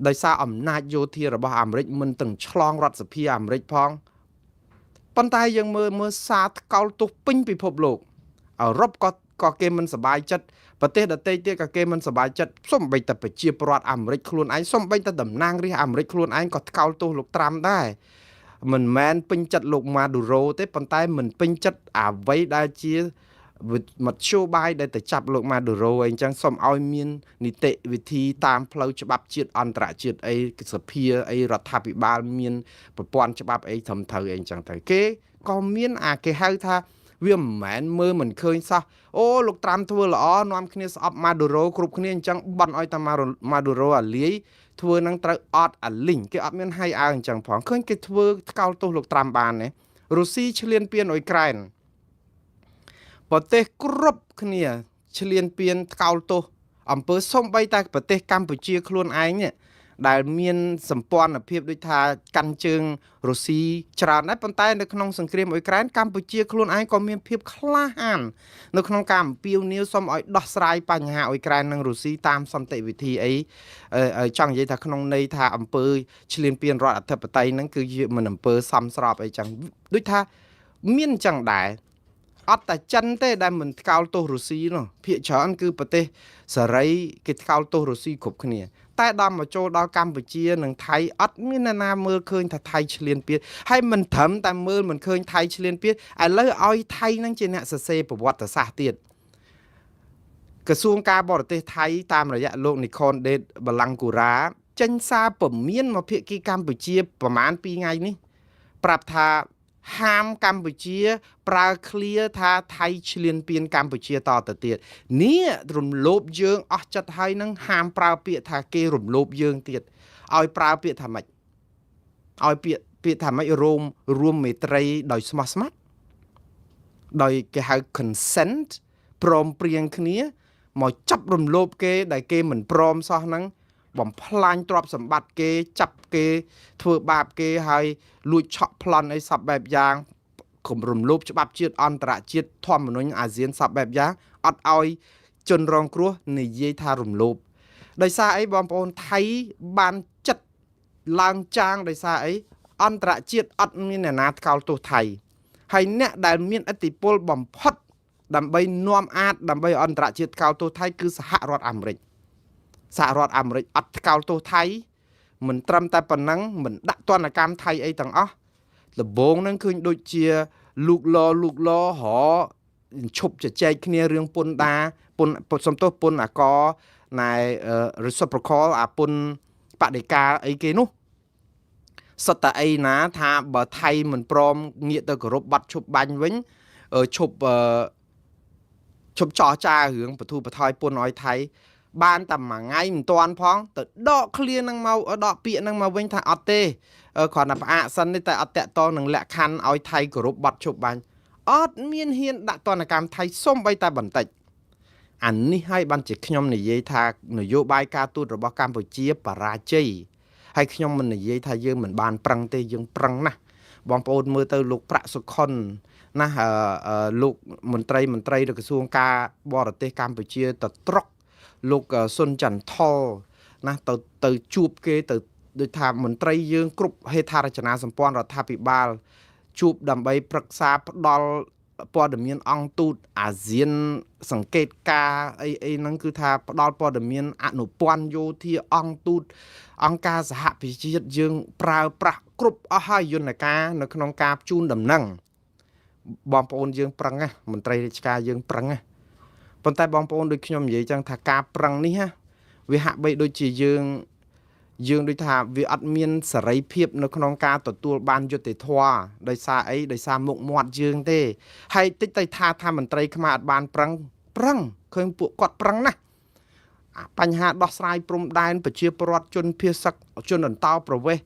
S1: ដោយសារអំណាចយោធារបស់អាមេរិកមិនទាំងឆ្លងរដ្ឋសភាអាមេរិកផងប៉ុន្តែយើងមើលមើលសារថ្កោលទោសពេញពិភពលោកអឺរ៉ុបក៏គេមិនសប្បាយចិត្តប្រទេសដទៃទៀតក៏គេមិនសប្បាយចិត្តសូម្បីតែប្រជាពលរដ្ឋអាមេរិកខ្លួនឯងសូម្បីតែតំណាងរាស្ត្រអាមេរិកខ្លួនឯងក៏ថ្កោលទោសលោកត្រាំដែរ មិនមែនពេញចិត្តលោកម៉ាឌូរ៉ូទេប៉ុន្តែមិនពេញចិត្តអ្វីដែលជាមធ្យោបាយដែលទៅចាប់លោកម៉ាឌូរ៉ូអីចឹងសូមឲ្យមាននីតិវិធីតាមផ្លូវច្បាប់ជាតិអន្តរជាតិអីសភាអីរដ្ឋាភិបាលមានប្រព័ន្ធច្បាប់អីត្រឹមត្រូវអីចឹងទៅគេក៏មានអាគេហៅថាវាមិនមែនមើលមិនឃើញសោះអូលោកត្រាំធ្វើល្អនាំគ្នាស្អប់ម៉ាឌូរ៉ូគ្រប់គ្នាអញ្ចឹងបន់ឲ្យតែម៉ាឌូរ៉ូអាលាយធ្វើនឹងត្រូវអត់អាលីងគេអត់មានឲ្យអើអញ្ចឹងផងឃើញគេធ្វើថ្កោលទោសលោកត្រាំបានទេរុស្ស៊ីឈ្លានពានអ៊ុយក្រែនប្រទេសគ្រប់គ្នាឈ្លានពានថ្កោលទោសអំពើសំបីតែប្រទេសកម្ពុជាខ្លួនឯងនេះដែលមានសម្ព័ន្ធភាពដូចថាកាន់ជើងរុស្ស៊ីច្រើនដែរប៉ុន្តែនៅក្នុងសង្គ្រាមអ៊ុយក្រែនកម្ពុជាខ្លួនឯងក៏មានភាពក្លាហាននៅក្នុងការអំពាវនាវសូមឲ្យដោះស្រាយបញ្ហាអ៊ុយក្រែននិងរុស្ស៊ីតាមសន្តិវិធីអីចង់និយាយថាក្នុងន័យថាអំពើឈ្លានពានរដ្ឋអធិបតេយ្យហ្នឹងគឺជាមិនអំពើសមស្របអីចឹងដូចថាមានចឹងដែរអត់តែចិនទេដែលមិនថ្កោលទោសរុស្ស៊ីនោះភាគច្រើនគឺប្រទេសសេរីគេថ្កោលទោសរុស្ស៊ីគ្រប់គ្នាតែដល់មកចូលដល់កម្ពុជានិងថៃអត់មានអ្នកណាមើលឃើញថាថៃឈ្លានពានហើយមិនត្រឹមតែមើលមិនឃើញថៃឈ្លានពានឥឡូវឲ្យថៃនឹងជាអ្នកសរសេរប្រវត្តិសាស្ត្រទៀតក្រសួងការបរទេសថៃតាមរយៈលោកនីខុនដេតបឡាំងគូរ៉ាចេញសារពមៀនមកភាគីកម្ពុជាប្រហែល2ថ្ងៃនេះប្រាប់ថាហាមកម្ពុជាប្រើឃ្លាថាថៃឈ្លានពានកម្ពុជាតទៅទៀតនេះរំលោភយើងអស់ចិត្តហើយនឹងហាមប្រើពាក្យថាគេរំលោភយើងទៀតឲ្យប្រើពាក្យថាម៉េចឲ្យពាក្យថាម៉េចរួមមេត្រីដោយស្មោះស្ម័គ្រដោយគេហៅ consent ព្រមព្រៀងគ្នាមកចាប់រំលោភគេដែលគេមិនព្រមសោះហ្នឹងបំផ្លាញទ្រព្យសម្បត្តិគេចាប់គេធ្វើបាបគេហើយលួចឆក់ប្លន់អីសពបែបយ៉ាងគំរំលោភច្បាប់ជាតិអន្តរជាតិធម្មនុញ្ញអាស៊ានសពបែបយ៉ាងអត់ឲ្យជនរងគ្រោះនិយាយថារំលោភដោយសារអីបងប្អូនថៃបានចិត្តឡើងចាងដោយសារអីអន្តរជាតិអត់មានអ្នកណាថ្កោលទោសថៃហើយអ្នកដែលមានឥទ្ធិពលបំផុតដើម្បីនាំអាចដើម្បីអន្តរជាតិថ្កោលទោសថៃគឺសហរដ្ឋអាមេរិកសហរដ្ឋអាមេរិកអត់ថ្កោលទោសថៃមិនត្រឹមតែប៉ុណ្ណឹងមិនដាក់ទណ្ឌកម្មថៃអីទាំងអស់លបងហ្នឹងឃើញដូចជាលូកលលូកលរឈប់ជជែកគ្នារឿងពន្ធដាពន្ធសំទោសពន្ធអាកណែ reciprocal អាពន្ធបដិការអីគេនោះសត្វតែអីណាថាបើថៃមិនព្រមងាកទៅគោរពបាត់ឈប់បាញ់វិញឈប់ឈប់ចរចារឿងបធូបថយពន្ធឲ្យថៃបានតែមួយថ្ងៃមិនតាន់ផងទៅដកឃ្លានឹងមកដកពាក្យនឹងមកវិញថាអត់ទេគ្រាន់តែផ្អាកសិនទេតែអត់តាក់តងនឹងលក្ខខណ្ឌឲ្យថៃគោរពបាត់ឈប់បាញ់អត់មានហ៊ានដាក់ទណ្ឌកម្មថៃសំបីតែបន្តិចអានេះហើយបានជាខ្ញុំនិយាយថានយោបាយការទូតរបស់កម្ពុជាបរាជ័យហើយខ្ញុំមិននិយាយថាយើងមិនបានប្រឹងទេយើងប្រឹងណាស់បងប្អូនមើលទៅលោកប្រាក់សុខុនណាលោកមន្ត្រីនៅក្រសួងការបរទេសកម្ពុជាទៅត្រុកលោកសុនចន្ទថលណាទៅជួបគេទៅដូចថាមន្ត្រីយើងគ្រប់ហេដ្ឋារចនាសម្ព័ន្ធរដ្ឋាភិបាលជួបដើម្បីប្រឹក្សាផ្ដល់ព័ត៌មានអង្គទូតអាស៊ានសង្កេតការអីអីហ្នឹងគឺថាផ្ដល់ព័ត៌មានអនុព័ន្ធយោធាអង្គទូតអង្គការសហប្រជាជាតិយើងប្រើប្រាស់គ្រប់អស់ហើយយន្តការនៅក្នុងការជូនដំណឹងបងប្អូនយើងប្រឹងណាមន្ត្រីរាជការយើងប្រឹងណាប៉ុន្តែបងប្អូនដូចខ្ញុំនិយាយចឹងថាការប្រឹងនេះណាវាហាក់បីដូចជាយើងដូចថាវាអត់មានសេរីភាពនៅក្នុងការទទួលបានយុត្តិធម៌ដោយសារអីដោយសារមុខមាត់យើងទេហើយតិចទៅថាមន្ត្រីខ្មែរអត់បានប្រឹងឃើញពួកគាត់ប្រឹងណាស់បញ្ហាដោះស្រាយព្រំដែនប្រជាពលរដ្ឋជនភៀសសឹកជនអន្តោប្រវេសន៍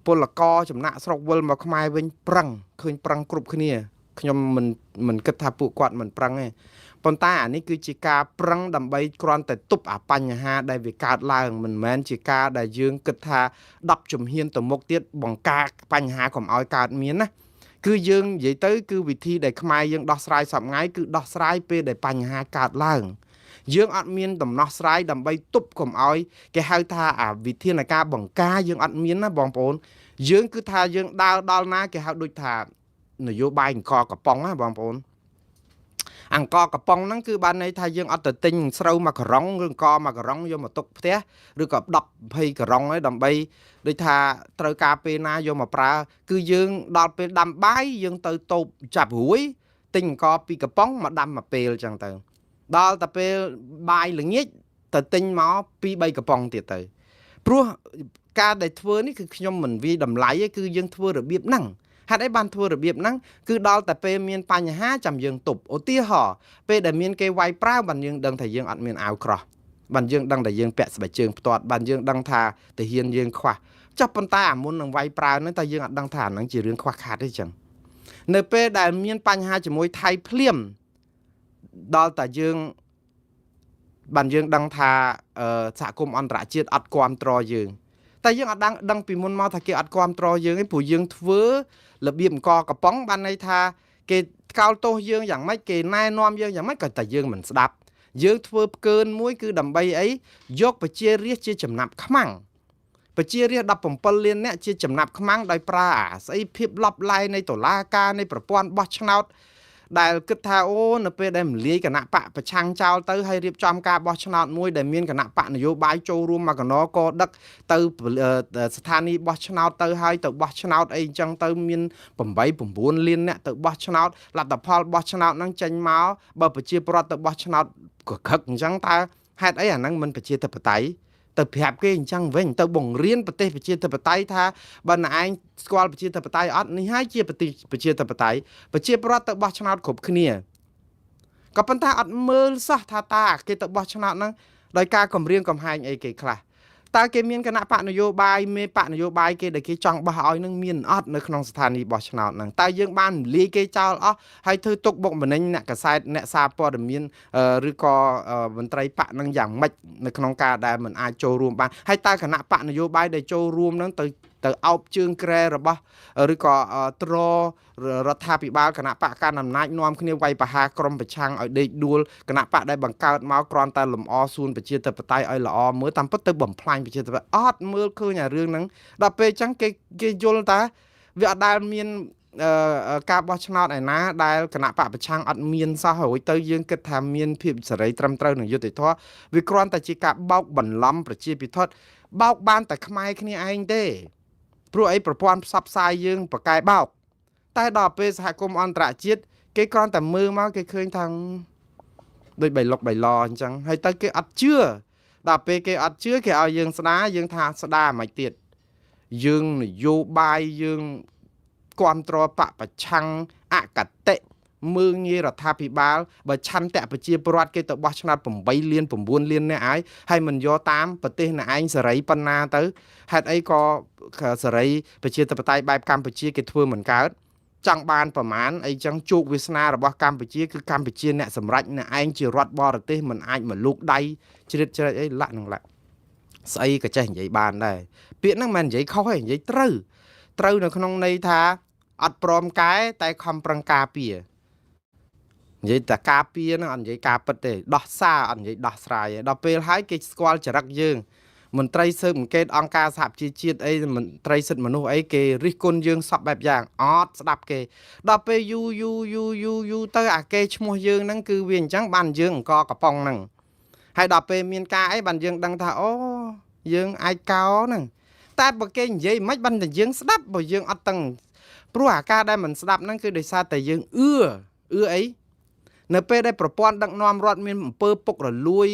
S1: ពលករចំណាក់ស្រុកវិលមកខ្មែរវិញប្រឹងឃើញប្រឹងគ្រប់គ្នាខ្ញុំមិនគិតថាពួកគាត់មិនប្រឹងទេប៉ុន្តែអានេះគឺជាការប្រឹងដើម្បីគ្រាន់តែទប់អាបញ្ហាដែលវាកើតឡើងមិនមែនជាការដែលយើងគិតថា10ជំហានទៅមុខទៀតបង្ការបញ្ហាកុំឲ្យកើតមានណាគឺយើងនិយាយទៅគឺវិធីដែលខ្មែរយើងដោះស្រាយសប្ងាយគឺដោះស្រាយពេលដែលបញ្ហាកើតឡើងយើងអត់មានដំណោះស្រាយដើម្បីទប់កុំឲ្យគេហៅថាអាវិធានការបង្ការយើងអត់មានណាបងប្អូនយើងគឺថាយើងដើរដល់ណាគេហៅដូចថានយោបាយអង្គកំប៉ុងណាបងប្អូន អង្ករកំប៉ុងហ្នឹងគឺបានន័យថាយើងអត់ទៅទិញស្រូវមួយក្រុងឬអង្ករមួយក្រុងយកមកទុកផ្ទះឬក៏10 20ក្រុងឯដើម្បីដូចថាត្រូវការពេលណាយកមកប្រើគឺយើងដល់ពេលដាំបាយយើងទៅតូបចាប់រួយទិញអង្ករពីកំប៉ុងមកដាំមួយពេលអញ្ចឹងទៅដល់តែពេលបាយល្ងាចទៅទិញមក2 3កំប៉ុងទៀតទៅព្រោះការដែលធ្វើនេះគឺខ្ញុំមិនវាយតម្លៃទេគឺយើងធ្វើរបៀបហ្នឹងហេតុអីបានធ្វើរបៀបហ្នឹងគឺដល់តែពេលមានបញ្ហាចាំយើងទប់ឧទាហរណ៍ពេលដែលមានគេវាយប្រាវបានយើងដឹងថាយើងអត់មានអាវក្រោះបានយើងដឹងថាយើងពាក់ស្បែកជើងផ្ទាត់បានយើងដឹងថាទាហានយើងខ្វះចុះប៉ុន្តែអាមុននឹងវាយប្រាវហ្នឹងតែយើងអត់ដឹងថាអាហ្នឹងជារឿងខ្វះខាតទេចឹងនៅពេលដែលមានបញ្ហាជាមួយថៃភ្លាមដល់តែយើងបានយើងដឹងថាសហគមន៍អន្តរជាតិអត់គាំទ្រយើងតែយើងអត់ដឹងពីមុនមកថាគេអត់គាំទ្រយើងទេព្រោះយើងធ្វើរបៀបអង្គកំប៉ុងបានន័យថាគេថ្កោលទោសយើងយ៉ាងម៉េចគេណែនាំយើងយ៉ាងម៉េចក៏តែយើងមិនស្ដាប់យើងធ្វើផ្កើនមួយគឺដើម្បីអីយកប្រជារាស្ត្រជាចំណាប់ខ្មាំងប្រជារាស្ត្រ17លានអ្នកជាចំណាប់ខ្មាំងដោយប្រើអាស្អីភាពឡប់ឡែនៃតុលាការនៃប្រព័ន្ធបោះឆ្នោតដែលគិតថាអូនៅពេលដែលមលាយគណៈបកប្រឆាំងចោលទៅហើយរៀបចំការបោះឆ្នោតមួយដែលមានគណៈបកនយោបាយចូលរួមមកកណកដឹកទៅស្ថានីយ៍បោះឆ្នោតទៅហើយទៅបោះឆ្នោតអីអញ្ចឹងទៅមាន8 9លានអ្នកទៅបោះឆ្នោតលទ្ធផលបោះឆ្នោតហ្នឹងចេញមកបើប្រជាពលរដ្ឋទៅបោះឆ្នោតកខឹកអញ្ចឹងតើហេតុអីអាហ្នឹងមិនប្រជាធិបតេយ្យទៅប្រាប់គេអញ្ចឹងវិញទៅបង្រៀនប្រទេសប្រជាធិបតេយ្យថាបើណែឯងស្គាល់ប្រជាធិបតេយ្យអត់នេះហើយជាប្រទេសប្រជាធិបតេយ្យប្រជាពលរដ្ឋទៅបោះឆ្នោតគ្រប់គ្នាក៏ប៉ុន្តែអត់មើលសោះថាតាគេទៅបោះឆ្នោតហ្នឹងដោយការគម្រាមកំហែងអីគេខ្លះតើគេមានគណៈបកនយោបាយមេបកនយោបាយគេដែលគេចង់បោះឲ្យនឹងមានអត់នៅក្នុងស្ថានីយ៍បោះឆ្នោតហ្នឹងតើយើងបានលាយគេចោលអស់ហើយធ្វើទុកបុកម្នេញអ្នកកសែតអ្នកសារព័ត៌មានឬក៏មន្ត្រីបកហ្នឹងយ៉ាងម៉េចនៅក្នុងការដែលមិនអាចចូលរួមបានហើយតើគណៈបកនយោបាយដែលចូលរួមហ្នឹងទៅអោបជើងក្រែរបស់ឬក៏ទ្ររដ្ឋាភិបាលគណៈបកកណ្ដាលអំណាចនាំគ្នាវាយប្រហារក្រុមប្រឆាំងឲ្យដេកដួលគណៈបកដែលបង្កើតមកគ្រាន់តែលំអសួនប្រជាធិបតេយ្យឲ្យល្អមើលតាមពិតទៅបំផ្លាញប្រជាធិបតេយ្យអត់មើលឃើញអារឿងហ្នឹងដល់ពេលអញ្ចឹងគេយល់តាវាអត់ដែលមានការបោះឆ្នោតឯណាដែលគណៈបកប្រឆាំងអត់មានសោះរួចទៅយើងគិតថាមានភាពសេរីត្រឹមត្រូវនឹងយុត្តិធម៌វាគ្រាន់តែជាការបោកបន្លំប្រជាពិធបោកបានតែខ្មែរគ្នាឯងទេព្រោះអីប្រព័ន្ធផ្សព្វផ្សាយយើងប្រកែបោកតែដល់ពេលសហគមន៍អន្តរជាតិគេគ្រាន់តែមើលមកគេឃើញថាដូចបៃលុកបៃឡអញ្ចឹងហើយទៅគេអត់ជឿដល់ពេលគេអត់ជឿគេឲ្យយើងស្ដារយើងថាស្ដារមិនទៀតយើងនយោបាយយើងគាំទ្របកប្រឆាំងអកតេមើងងាយរដ្ឋាភិបាលបើឆន្ទៈប្រជាពលរដ្ឋគេទៅបោះឆ្នោត8លាន9លានអ្នកហើយហើយមិនយកតាមប្រទេសអ្នកឯងសេរីប៉ុណ្ណាទៅហេតុអីក៏សេរីប្រជាធិបតេយ្យបែបកម្ពុជាគេធ្វើមិនកើតចង់បានប្រមាណអីចឹងជោគវាសនារបស់កម្ពុជាគឺកម្ពុជាអ្នកសម្រេចអ្នកឯងជារដ្ឋបរទេសមិនអាចមកលូកដៃជ្រៀតជ្រែកអីលាក់នឹងលាក់ស្អីក៏ចេះនិយាយបានដែរពាក្យហ្នឹងមិននិយាយខុសទេនិយាយត្រូវត្រូវនៅក្នុងន័យថាអត់ព្រមកែតែខំប្រឹងការពារនិយាយតែការពារហ្នឹងអត់និយាយការពិតទេដោះសារអត់និយាយដោះស្រាយទេដល់ពេលហើយគេស្គាល់ចរិតយើងមន្ត្រីស៊ើបអង្កេតអង្គការសហប្រជាជាតិអីមន្ត្រីសិទ្ធិមនុស្សអីគេរិះគន់យើងសពបែបយ៉ាងអត់ស្ដាប់គេដល់ពេលយូរយូរយូរយូរយូរទៅអាគេឈ្មោះយើងហ្នឹងគឺវាអញ្ចឹងបានយើងអង្គកំប៉ុងហ្នឹងហើយដល់ពេលមានការអីបានយើងដឹងថាអូយើងអាចកោហ្នឹងតែបើគេនិយាយមិនបានតែយើងស្ដាប់បើយើងអត់តឹងព្រោះអាការដែលមិនស្ដាប់ហ្នឹងគឺដោយសារតែយើងអឿអីនៅពេលដែលប្រព័ន្ធដឹកនាំរដ្ឋមានអំពើពុករលួយ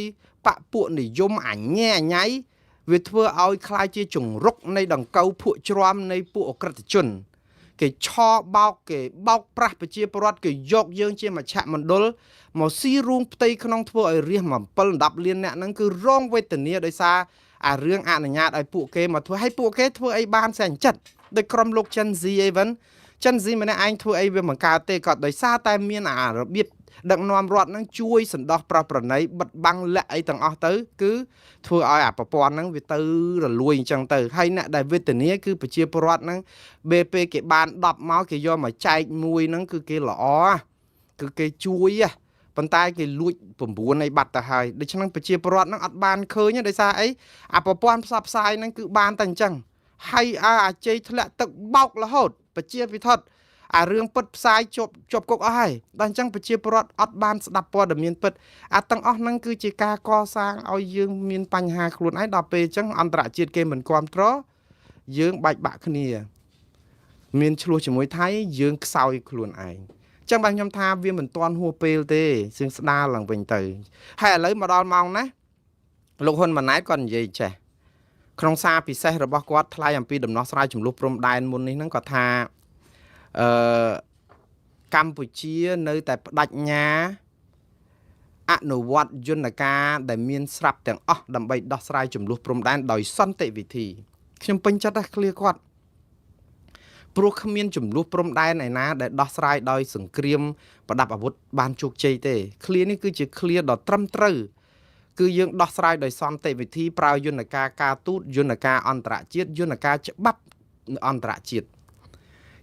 S1: បពពួកនិយមអញែអញៃវាធ្វើឲ្យคล้ายជាជង្រុកនៃដង្កូវភក់ជ្រាំនៃពួកអក្រិតជនគេឆបោកគេបោកប្រាស់ប្រជាពលរដ្ឋគេយកយើងជាមជ្ឈមណ្ឌលមកស៊ីរូងផ្ទៃក្នុងធ្វើឲ្យរាស7 10លានអ្នកហ្នឹងគឺរងវេទនាដោយសារអារឿងអនុញ្ញាតឲ្យពួកគេមកធ្វើឲ្យពួកគេធ្វើអីបានសែនចិត្តដោយក្រុមលោកចិនស៊ីអីវិញចិនស៊ីម្នាក់ឯងធ្វើអីវាមិនកើតទេក៏ដោយសារតែមានអារបៀបដឹកនាំរដ្ឋហ្នឹងជួយសន្តោសប្រោះប្រណីបិទបាំងលាក់អីទាំងអស់ទៅគឺធ្វើឲ្យអាប្រព័ន្ធហ្នឹងវាទៅរលួយអញ្ចឹងទៅហើយអ្នកដែលវេទនាគឺប្រជាពលរដ្ឋហ្នឹងពេលគេបាន10មកគេយកមកចែកមួយហ្នឹងគឺគេល្អគឺគេជួយប៉ុន្តែគេលួច9អីបាត់ទៅហើយដូច្នេះប្រជាពលរដ្ឋហ្នឹងអត់បានឃើញដោយសារអីអាប្រព័ន្ធផ្សព្វផ្សាយហ្នឹងគឺបានតែអញ្ចឹងហើយអាជ័យធ្លាក់ទឹកបោករហូតប្រជាពិធដ្ឋ អារឿងពិតផ្សាយជាប់ជាប់គុកអស់ហើយដល់អញ្ចឹងប្រជាពលរដ្ឋអត់បានស្ដាប់ព័ត៌មានពិតអាទាំងអស់ហ្នឹងគឺជាការកសាងឲ្យយើងមានបញ្ហាខ្លួនឯងដល់ពេលអញ្ចឹងអន្តរជាតិគេមិនគ្រប់គ្រងយើងបែកបាក់គ្នាមានឆ្លោះជាមួយថៃយើងខ្សោយខ្លួនឯងចឹងបាទខ្ញុំថាវាមិនទាន់ហួសពេលទេសៀងស្ដារឡើងវិញទៅហើយឥឡូវមកដល់ម៉ោងណាលោកហ៊ុនម៉ាណែតគាត់និយាយចេះក្នុងសារពិសេសរបស់គាត់ថ្លែងអំពីដំណោះស្រាយចំនួនព្រំដែនមុននេះហ្នឹងគាត់ថាអឺកម្ពុជានៅតែបដិញ្ញាអនុវត្តយន្តការដែលមានស្រាប់ទាំងអស់ដើម្បីដោះស្រាយចំនួនព្រំដែនដោយសន្តិវិធីខ្ញុំពេញចិត្តណាស់ឃ្លាគាត់ព្រោះគ្មានចំនួនព្រំដែនឯណាដែលដោះស្រាយដោយសង្គ្រាមប្រដាប់អាវុធបានជោគជ័យទេឃ្លានេះគឺជាឃ្លាដ៏ត្រឹមត្រូវគឺយើងដោះស្រាយដោយសន្តិវិធីប្រើយន្តការការទូតយន្តការអន្តរជាតិយន្តការច្បាប់អន្តរជាតិ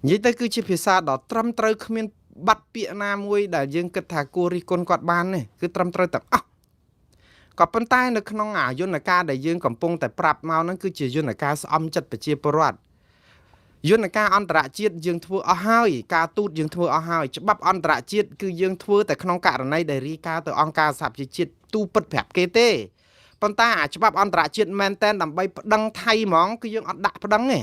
S1: និយាយទៅគឺជាភាសាដ៏ត្រឹមត្រូវគ្មានបាត់ពាក្យណាមួយដែលយើងគិតថាគួររិះគន់គាត់បានទេគឺត្រឹមត្រូវទាំងអស់ក៏ប៉ុន្តែនៅក្នុងអាយន្តការដែលយើងកំពុងតែប្រាប់មកហ្នឹងគឺជាយន្តការស្អំចិត្តប្រជាពលរដ្ឋយន្តការអន្តរជាតិយើងធ្វើអស់ហើយការទូតយើងធ្វើអស់ហើយច្បាប់អន្តរជាតិគឺយើងធ្វើតែក្នុងករណីដែលរាយការណ៍ទៅអង្គការសហប្រជាជាតិទូពិតប្រាប់គេទេប៉ុន្តែអាច្បាប់អន្តរជាតិមែនតែនដើម្បីប្តឹងថៃហ្មងគឺយើងអត់ដាក់ប្តឹងទេ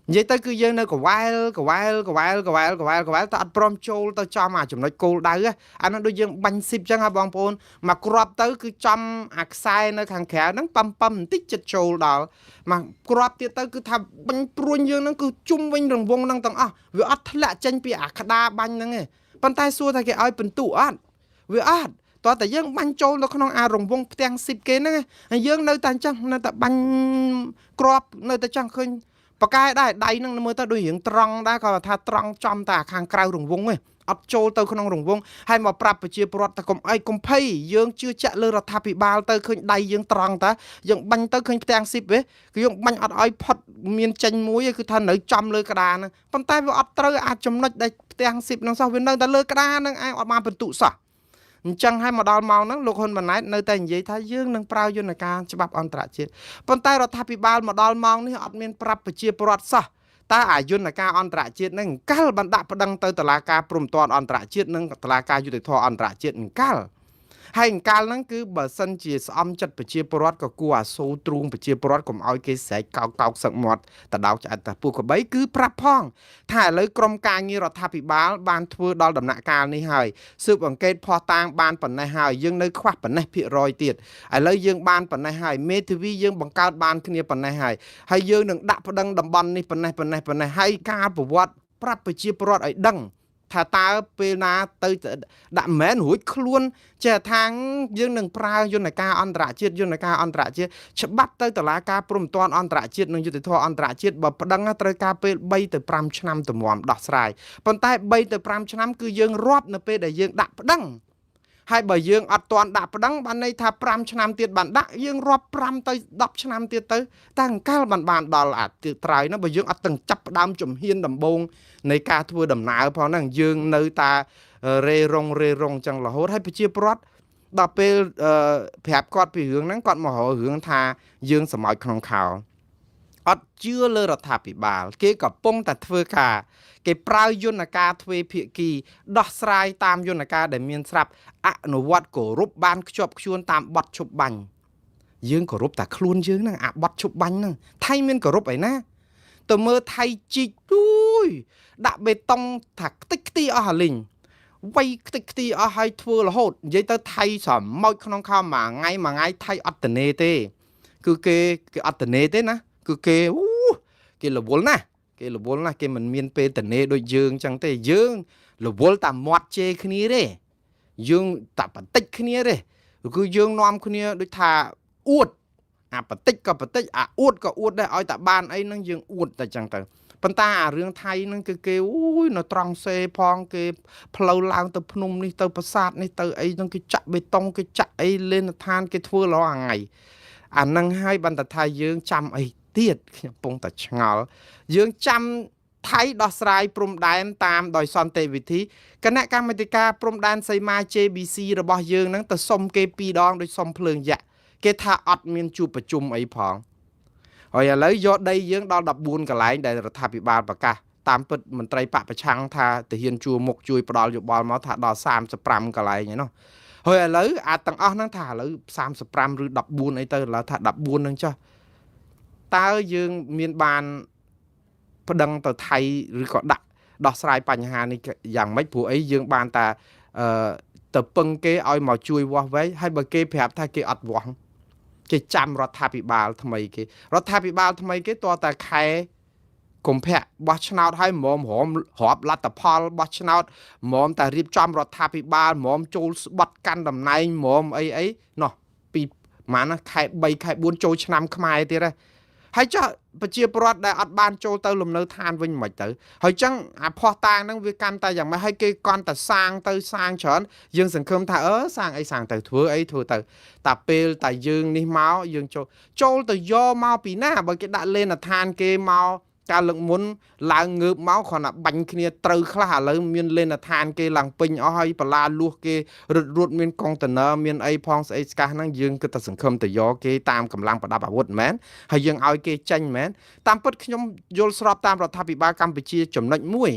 S1: និយាយទៅគឺយើងនៅកវែលកវែលកវែលកវែលកវែលកវែលតែអត់ព្រមចូលទៅចំអាចំណុចគោលដៅអានោះដូចយើងបាញ់ស៊ីបចឹងហ่าបងប្អូនមកគ្រាប់ទៅគឺចំអាខ្សែនៅខាងក្រៅហ្នឹងប៉ំប៉ំបន្តិចចិត្តចូលដល់មកគ្រាប់ទៀតទៅគឺថាបាញ់ព្រួញយើងហ្នឹងគឺជុំវិញរង្វង់ហ្នឹងទាំងអស់វាអត់ធ្លាក់ចេញពីអាក្តារបាញ់ហ្នឹងទេប៉ុន្តែសួរថាគេឲ្យពិន្ទុអត់វាអត់តោះតែយើងបាញ់ចូលនៅក្នុងអារង្វង់ផ្ទាំងស៊ីបគេហ្នឹងហើយយើងនៅតែអញ្ចឹងនៅតែបាញ់គ្រាប់នៅតែចង់ឃើញបកែដែរដៃហ្នឹងមើលទៅដូចរៀងត្រង់ដែរគាត់ថាត្រង់ចំតែខាងក្រៅរង្វង់ទេអត់ចូលទៅក្នុងរង្វង់ហើយមកប្រាប់ប្រជាពលរដ្ឋថាកុំអីកុំភ័យយើងជឿជាក់លើរដ្ឋាភិបាលទៅឃើញដៃយើងត្រង់តាយើងបាញ់ទៅឃើញផ្ទាំងស៊ីបទេគឺយើងបាញ់អត់ឲ្យផុតមានចេញមួយគឺថានៅចំលើក្តារហ្នឹងប៉ុន្តែវាអត់ត្រូវអាចចំណុចដែលផ្ទាំងស៊ីបហ្នឹងសោះវានៅតែលើក្តារហ្នឹងឯងអត់បានបន្ទុសោះអញ្ចឹងហើយមកដល់ម៉ោងហ្នឹងលោកហ៊ុនម៉ាណែតនៅតែនិយាយថាយើងនឹងប្រើយន្តការច្បាប់អន្តរជាតិប៉ុន្តែរដ្ឋាភិបាលមកដល់ម៉ោងនេះអត់មានប្រាប់ប្រជាពលរដ្ឋសោះតើអាយន្តការអន្តរជាតិហ្នឹងកាលបានដាក់ប្តឹងទៅតុលាការព្រំប្រទានអន្តរជាតិនិងតុលាការយុត្តិធម៌អន្តរជាតិកាលហើយកាលហ្នឹងគឺបើសិនជាស្អំចិត្តប្រជាពលរដ្ឋក៏គួរអាសូរទ្រូងប្រជាពលរដ្ឋកុំឲ្យគេស្រែកកោកកោកសឹកមាត់តដោកឆ្អែតតាពួកក្បីគឺប្រាប់ផងថាឥឡូវក្រុមការងាររដ្ឋាភិបាលបានធ្វើដល់ដំណាក់កាលនេះហើយស៊ើបអង្កេតភស្តុតាងបានប៉ុណ្ណេះហើយយើងនៅខ្វះប៉ុណ្ណេះភាគរយទៀតឥឡូវយើងបានប៉ុណ្ណេះហើយមេធាវីយើងបង្កើតបានគ្នាប៉ុណ្ណេះហើយហើយយើងនឹងដាក់ប្តឹងតំបន់នេះប៉ុណ្ណេះប៉ុណ្ណេះប៉ុណ្ណេះហើយការប្រវត្តិប្រាប់ប្រជាពលរដ្ឋឲ្យដឹងថាតើពេលណាទៅដាក់មែនរួចខ្លួនចេះថាយើងនឹងប្រើយន្តការអន្តរជាតិយន្តការអន្តរជាតិច្បាប់ទៅតុលាការព្រំប្រទានអន្តរជាតិនិងយុត្តិធម៌អន្តរជាតិបើប្តឹងត្រូវការពេល3ទៅ5ឆ្នាំទម្រាំដោះស្រាយប៉ុន្តែ3ទៅ5ឆ្នាំគឺយើងរាប់នៅពេលដែលយើងដាក់ប្តឹងហើយបើយើងអត់ទាន់ដាក់ប្តឹងបានន័យថា5ឆ្នាំទៀតបានដាក់យើងរាប់5ទៅ10ឆ្នាំទៀតទៅតាំងកាលបានបានដល់អាទិត្រើយនោះបើយើងអត់ទាំងចាប់ផ្ដើមជំហានដំបូងនៃការធ្វើដំណើរផងហ្នឹងយើងនៅតែរេរងរេរងចឹងរហូតហើយប្រជាពលរដ្ឋដល់ពេលប្រាប់គាត់ពីរឿងហ្នឹងគាត់មករករឿងថាយើងសម្ោចក្នុងខោអត់ជឿលើរដ្ឋាភិបាលគេកំពុងតែធ្វើការគេប្រើយន្តការទ្វេភាគីដោះស្រាយតាមយន្តការដែលមានស្រាប់អនុវត្តគោរពបានខ្ជាប់ខ្ជួនតាមបទឈប់បាញ់យើងគោរពតែខ្លួនយើងហ្នឹងអាបទឈប់បាញ់ហ្នឹងថៃមានគោរពអីណាទៅមើលថៃជីកអូយដាក់បេតុងថាខ្ទេចខ្ទីអស់អាលីងវៃខ្ទេចខ្ទីអស់ហើយធ្វើរហូតនិយាយទៅថៃសមោចក្នុងខោមួយថ្ងៃមួយថ្ងៃថៃអត់តនេទេគឺគេគេអត់តនេទេណាគឺគេអូគេរវល់ណាស់គេរវល់ណាស់គេមិនមានពេលតនេដូចយើងចឹងទេយើងរវល់តែមាត់ជេរគ្នាទេយើងតែបន្តិចគ្នាទេគឺយើងនាំគ្នាដូចថាអួតអាបន្តិចក៏បន្តិចអាអួតក៏អួតដែរឲ្យតែបានអីហ្នឹងយើងអួតតែចឹងទៅប៉ុន្តែអារឿងថៃហ្នឹងគឺគេអូយនៅត្រង់សេផងគេផ្លូវឡើងទៅភ្នំនេះទៅប្រាសាទនេះទៅអីហ្នឹងគេចាក់បេតុងគេចាក់អីលេនដ្ឋានគេធ្វើរាល់ថ្ងៃអាហ្នឹងហើយបានតែថាយើងចាំអីទៀតខ្ញុំកំពុងតែឆ្ងល់យើងចាំថៃដោះស្រាយព្រំដែនតាមដោយសន្តិវិធីគណៈកម្មាធិការព្រំដែនសីមា JBC របស់យើងហ្នឹងទៅសុំគេពីរដងដូចសុំភ្លើងយក្សគេថាអត់មានជួបប្រជុំអីផងហើយឥឡូវយកដីយើងដល់14កន្លែងដែលរដ្ឋាភិបាលប្រកាស តាមពិតមន្ត្រីបកប្រឆាំងថាទាហានជួរមុខជួយផ្ដល់យោបល់មកថាដល់35កន្លែងឯណោះហើយឥឡូវអាទាំងអស់ហ្នឹងថាឥឡូវ35ឬ14អីទៅឥឡូវថា14ហ្នឹងចុះតើយើងមានបានប្តឹងទៅថៃឬក៏ដាក់ដោះស្រាយបញ្ហានេះយ៉ាងម៉េចព្រោះអីយើងបានតែអឺទៅពឹងគេឲ្យមកជួយវាស់វែងហើយបើគេប្រាប់ថាគេអត់វាស់គេចាំរដ្ឋាភិបាលថ្មីគេរដ្ឋាភិបាលថ្មីគេតតែខែកុម្ភៈបោះឆ្នោតឲ្យមមរមរាប់លទ្ធផលបោះឆ្នោតមមតែរៀបចំរដ្ឋាភិបាលមមចូលស្បត់កាន់តំណែងមមអីអីណោះពីប្រហែលណាខែ3ខែ4ចូលឆ្នាំខ្មែរទៀតហ៎ហើយចុះប្រជាពលរដ្ឋដែលអត់បានចូលទៅលំនៅឋានវិញមិនទៅហើយចឹងអាផោះតាងហ្នឹងវាកាន់តែយ៉ាងម៉េចហើយគេកាន់តែសាងទៅសាងច្រើនយើងសង្ឃឹមថាអឺសាងអីសាងទៅធ្វើអីធ្វើទៅតែពេលតែយើងនេះមកយើងចូលទៅយកមកពីណាបើគេដាក់លេនឋានគេមកកាលលើកមុនឡើងងើបមកគ្រាន់តែបាញ់គ្នាត្រូវខ្លះឥឡូវមានលេនឋានគេឡើងពេញអស់ហើយបលាលួសគេរត់រត់មានកុងតឺន័រមានអីផងស្អីស្កាសហ្នឹងយើងគិតតែសង្ឃឹមទៅយកគេតាមកម្លាំងប្រដាប់អាវុធមែនហើយយើងឲ្យគេចេញមែនតាមពិតខ្ញុំយល់ស្របតាមរដ្ឋាភិបាលកម្ពុជាចំណុចមួយ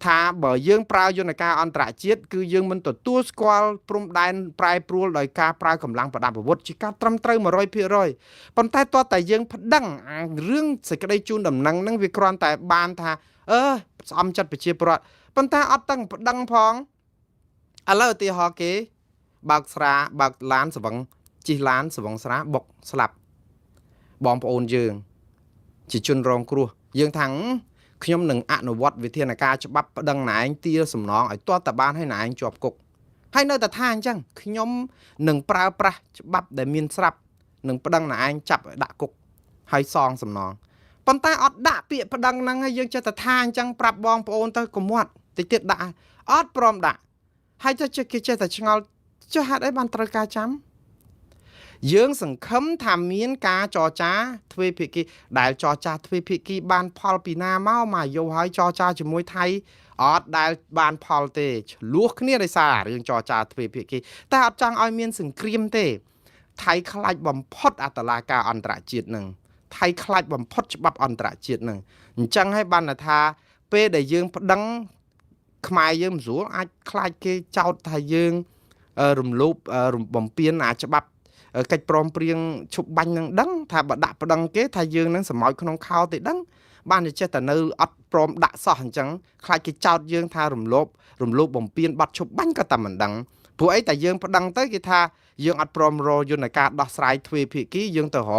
S1: ថាបើយើងប្រើយន្តការអន្តរជាតិគឺយើងមិនទទួលស្គាល់ព្រំដែនប្រែប្រួលដោយការប្រើកម្លាំងប្រដាប់អាវុធជាការត្រឹមត្រូវ100%ប៉ុន្តែតើតែយើងប្តឹងអារឿងសេចក្តីជូនដំណឹងហ្នឹងវាគ្រាន់តែបានថាអឺស្អំចិត្តប្រជាពលរដ្ឋប៉ុន្តែអត់ទាំងប្តឹងផងឥឡូវឧទាហរណ៍គេបើកស្រាបើកឡានស្វឹងជិះឡានស្វឹងស្រាបុកស្លាប់បងប្អូនយើងជាជនរងគ្រោះយើងថាខ្ញុំនឹងអនុវត្តវិធានការច្បាប់ប្តឹងណែឯងទាសំណងឲ្យទាល់តែបានឲ្យណែឯងជាប់គុកហើយនៅតែថាអញ្ចឹងខ្ញុំនឹងប្រើប្រាស់ច្បាប់ដែលមានស្រាប់នឹងប្តឹងណែឯងចាប់ឲ្យដាក់គុកហើយសងសំណងប៉ុន្តែអត់ដាក់ពាក្យប្តឹងហ្នឹងហើយយើងចេះតែថាអញ្ចឹងប្រាប់បងប្អូនទៅកុំមាត់តិចទៀតដាក់អត់ព្រមដាក់ហើយទៅគេចេះតែឆ្ងល់ចុះហេតុអីបានត្រូវការចាំយើងសង្ឃឹមថាមានការចរចាទ្វេភាគីដែលចរចាទ្វេភាគីបានផលពីណាមកមកយកហើយចរចាជាមួយថៃអត់ដែលបានផលទេឆ្លោះគ្នាដោយសាររឿងចរចាទ្វេភាគីតែអត់ចង់ឲ្យមានសង្គ្រាមទេថៃខ្លាចបំផុតអតឡាការអន្តរជាតិនឹងថៃខ្លាចបំផុតច្បាប់អន្តរជាតិនឹងអញ្ចឹងហើយបានថាពេលដែលយើងប្តឹងខ្មែរយើងមិនស្រួលអាចខ្លាចគេចោទថាយើងរំលោភបំពានអាច្បាប់កិច្ចព្រមព្រៀងឈប់បាញ់នឹងដឹងថាបើដាក់ប្តឹងគេថាយើងនឹងសម្ោចក្នុងខោទេដឹងបានចេះតែនៅអត់ព្រមដាក់សោះអញ្ចឹងខ្លាចគេចោទយើងថារំលោភបំពានបាត់ឈប់បាញ់ក៏តែមិនដឹងព្រោះអីតែយើងប្តឹងទៅគេថាយើងអត់ព្រមរយន្តការដោះស្រាយទ្វេភាគីយើងទៅរ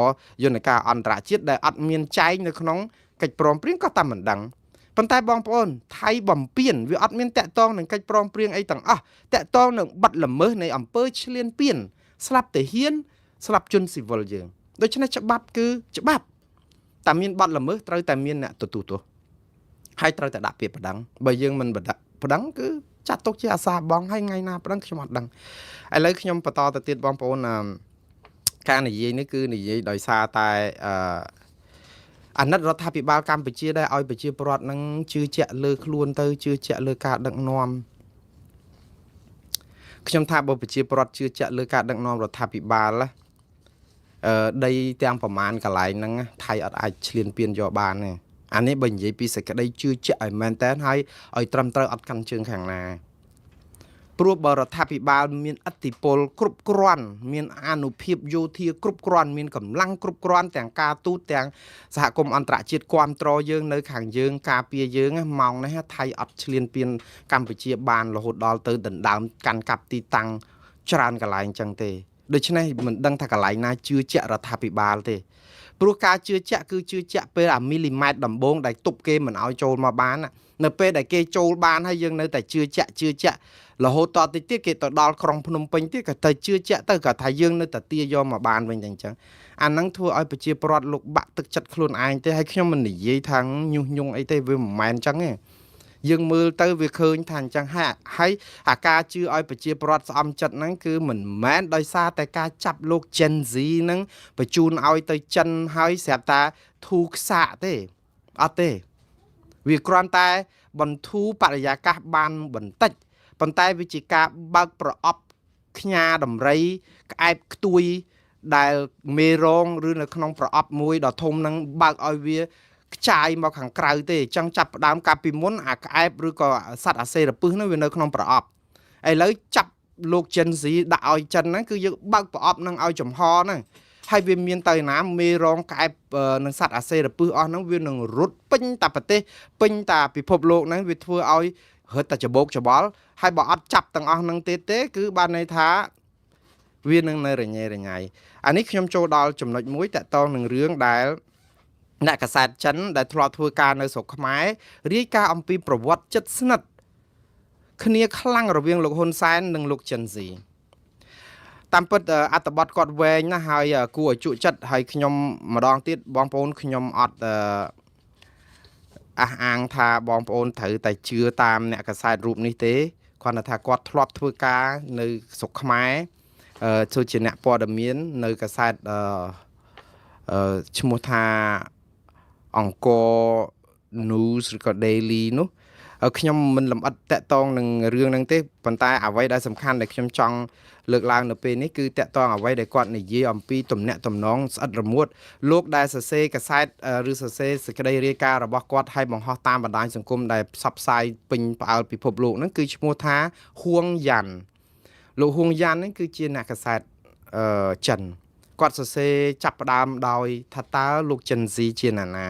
S1: យន្តការអន្តរជាតិដែលអត់មានចែងនៅក្នុងកិច្ចព្រមព្រៀងក៏តែមិនដឹងប៉ុន្តែបងប្អូនថៃបំពានវាអត់មានតាក់ទងនឹងកិច្ចព្រមព្រៀងអីទាំងអស់តាក់ទងនឹងបាត់ល្មើសនៃអំពើឈ្លានពានស្លាប់ទាហានស្លាប់ជនស៊ីវិលយើងដូច្នេះច្បាប់គឺច្បាប់តែមានបាត់ល្មើសត្រូវតែមានអ្នកទទួលទោសហើយត្រូវតែដាក់ពាក្យប្តឹងបើយើងមិនប្តឹងគឺចាត់ទុកជាអាសាបងហើយថ្ងៃណាប្តឹងខ្ញុំអត់ដឹងឥឡូវខ្ញុំបន្តទៅទៀតបងប្អូនការនិយាយនេះគឺនិយាយដោយសារតែអាណិតរដ្ឋាភិបាលកម្ពុជាដែលឲ្យប្រជាពលរដ្ឋនឹងជឿជាក់លើខ្លួនទៅជឿជាក់លើការដឹកនាំខ្ញុំថាបើប្រជាពលរដ្ឋជឿជាក់លើការដឹកនាំរដ្ឋាភិបាលដីទាំងប្រមាណកន្លែងហ្នឹងថៃអត់អាចឈ្លានពានយកបានទេអានេះបើនិយាយពីសេចក្តីជឿជាក់ឲ្យមែនតើហើយឲ្យត្រឹមត្រូវអត់កាន់ជើងខាងណាព្រោះបើរដ្ឋាភិបាលមានឥទ្ធិពលគ្រប់គ្រាន់មានអានុភាពយោធាគ្រប់គ្រាន់មានកម្លាំងគ្រប់គ្រាន់ទាំងការទូតទាំងសហគមន៍អន្តរជាតិគាំទ្រយើងនៅខាងយើងការពារយើងម៉ោងនេះថៃអត់ឈ្លានពានកម្ពុជាបានរហូតដល់ទៅដណ្ដើមកាន់កាប់ទីតាំងច្រើនកន្លែងចឹងទេដូច្នេះមិនដឹងថាកន្លែងណាជឿជាក់រដ្ឋាភិបាលទេព្រោះការជឿជាក់គឺជឿជាក់ពេលអាមីលីម៉ែត្រដំបូងដែលទប់គេមិនឲ្យចូលមកបាននៅពេលដែលគេចូលបានហើយយើងនៅតែជឿជាក់ជឿជាក់រហូតតតិចទៀតគេទៅដល់ក្រុងភ្នំពេញទៀតក៏ទៅជឿជាក់ទៅក៏ថាយើងនៅតែទាយកមកបានវិញតែអញ្ចឹងអាហ្នឹងធ្វើឲ្យប្រជាពលរដ្ឋលោកបាក់ទឹកចិត្តខ្លួនឯងទេហើយខ្ញុំមិននិយាយថាញុះញង់អីទេវាមិនមែនអញ្ចឹងទេយើងមើលទៅវាឃើញថាអញ្ចឹងហើយអាការជឿឲ្យប្រជាពលរដ្ឋស្អំចិត្តហ្នឹងគឺមិនមែនដោយសារតែការចាប់លោក Gen Z ហ្នឹងបញ្ជូនឲ្យទៅចិនហើយស្រាប់តែធូរខ្សាកទេអត់ទេវាគ្រាន់តែបន្ធូរបរិយាកាសបានបន្តិចប៉ុន្តែវាជាការបើកប្រអប់ខ្ញាដំរីក្អែបខ្ទួយដែលមេរងឬនៅក្នុងប្រអប់មួយដ៏ធំហ្នឹងបើកឲ្យវា ខ្ចាយមកខាងក្រៅទេអញ្ចឹងចាប់ផ្ដើមកាលពីមុនអាក្អែបឬក៏សត្វអាសេរពឹសហ្នឹងវានៅក្នុងប្រអប់ឥឡូវចាប់លោកចិនស៊ីដាក់ឲ្យចិនហ្នឹងគឺយើងបើកប្រអប់ហ្នឹងឲ្យចំហហ្នឹងហើយវាមានទៅណាមេរងក្អែបនឹងសត្វអាសេរពឹសអស់ហ្នឹងវានឹងរត់ពេញតាប្រទេសពេញតាពិភពលោកហ្នឹងវាធ្វើឲ្យរត់តែច្បោកច្បល់ហើយបើអត់ចាប់ទាំងអស់ហ្នឹងទៀតទេគឺបានន័យថាវានឹងនៅរញ៉េរញ៉ៃអានេះខ្ញុំចូលដល់ចំណុចមួយតកតងនឹងរឿងដែលអ្នកកាសែតចិនដែលធ្លាប់ធ្វើការនៅស្រុកខ្មែររាយការណ៍អំពីប្រវត្តិជិតស្និទ្ធគ្នាខ្លាំងរវាងលោកហ៊ុនសែននិងលោកចិនស៊ីតាមពិតអត្ថបទគាត់វែងណាស់ហើយគួរឲ្យជក់ចិត្តហើយខ្ញុំម្ដងទៀតបងប្អូនខ្ញុំអត់អះអាងថាបងប្អូនត្រូវតែជឿតាមអ្នកកាសែតរូបនេះទេគ្រាន់តែថាគាត់ធ្លាប់ធ្វើការនៅស្រុកខ្មែរធ្វើជាអ្នកព័ត៌មាននៅកាសែតឈ្មោះថាអង្គរ News ឬក៏ Daily នោះខ្ញុំមិនលម្អិតតាក់ទងនឹងរឿងហ្នឹងទេប៉ុន្តែអ្វីដែលសំខាន់ដែលខ្ញុំចង់លើកឡើងនៅពេលនេះគឺតាក់ទងអ្វីដែលគាត់និយាយអំពីទំនាក់ទំនងស្អិតរមួតលោកដែលសរសេរកាសែតឬសរសេរសេចក្តីរាយការណ៍របស់គាត់ឲ្យបង្ហោះតាមបណ្ដាញសង្គមដែលផ្សព្វផ្សាយពេញផ្អើលពិភពលោកហ្នឹងគឺឈ្មោះថាហួងយ៉ាន់លោកហួងយ៉ាន់ហ្នឹងគឺជាអ្នកកាសែតចិនគាត់សរសេរចាប់ផ្ដើមដោយថាតើលោកចិនស៊ីជាណានា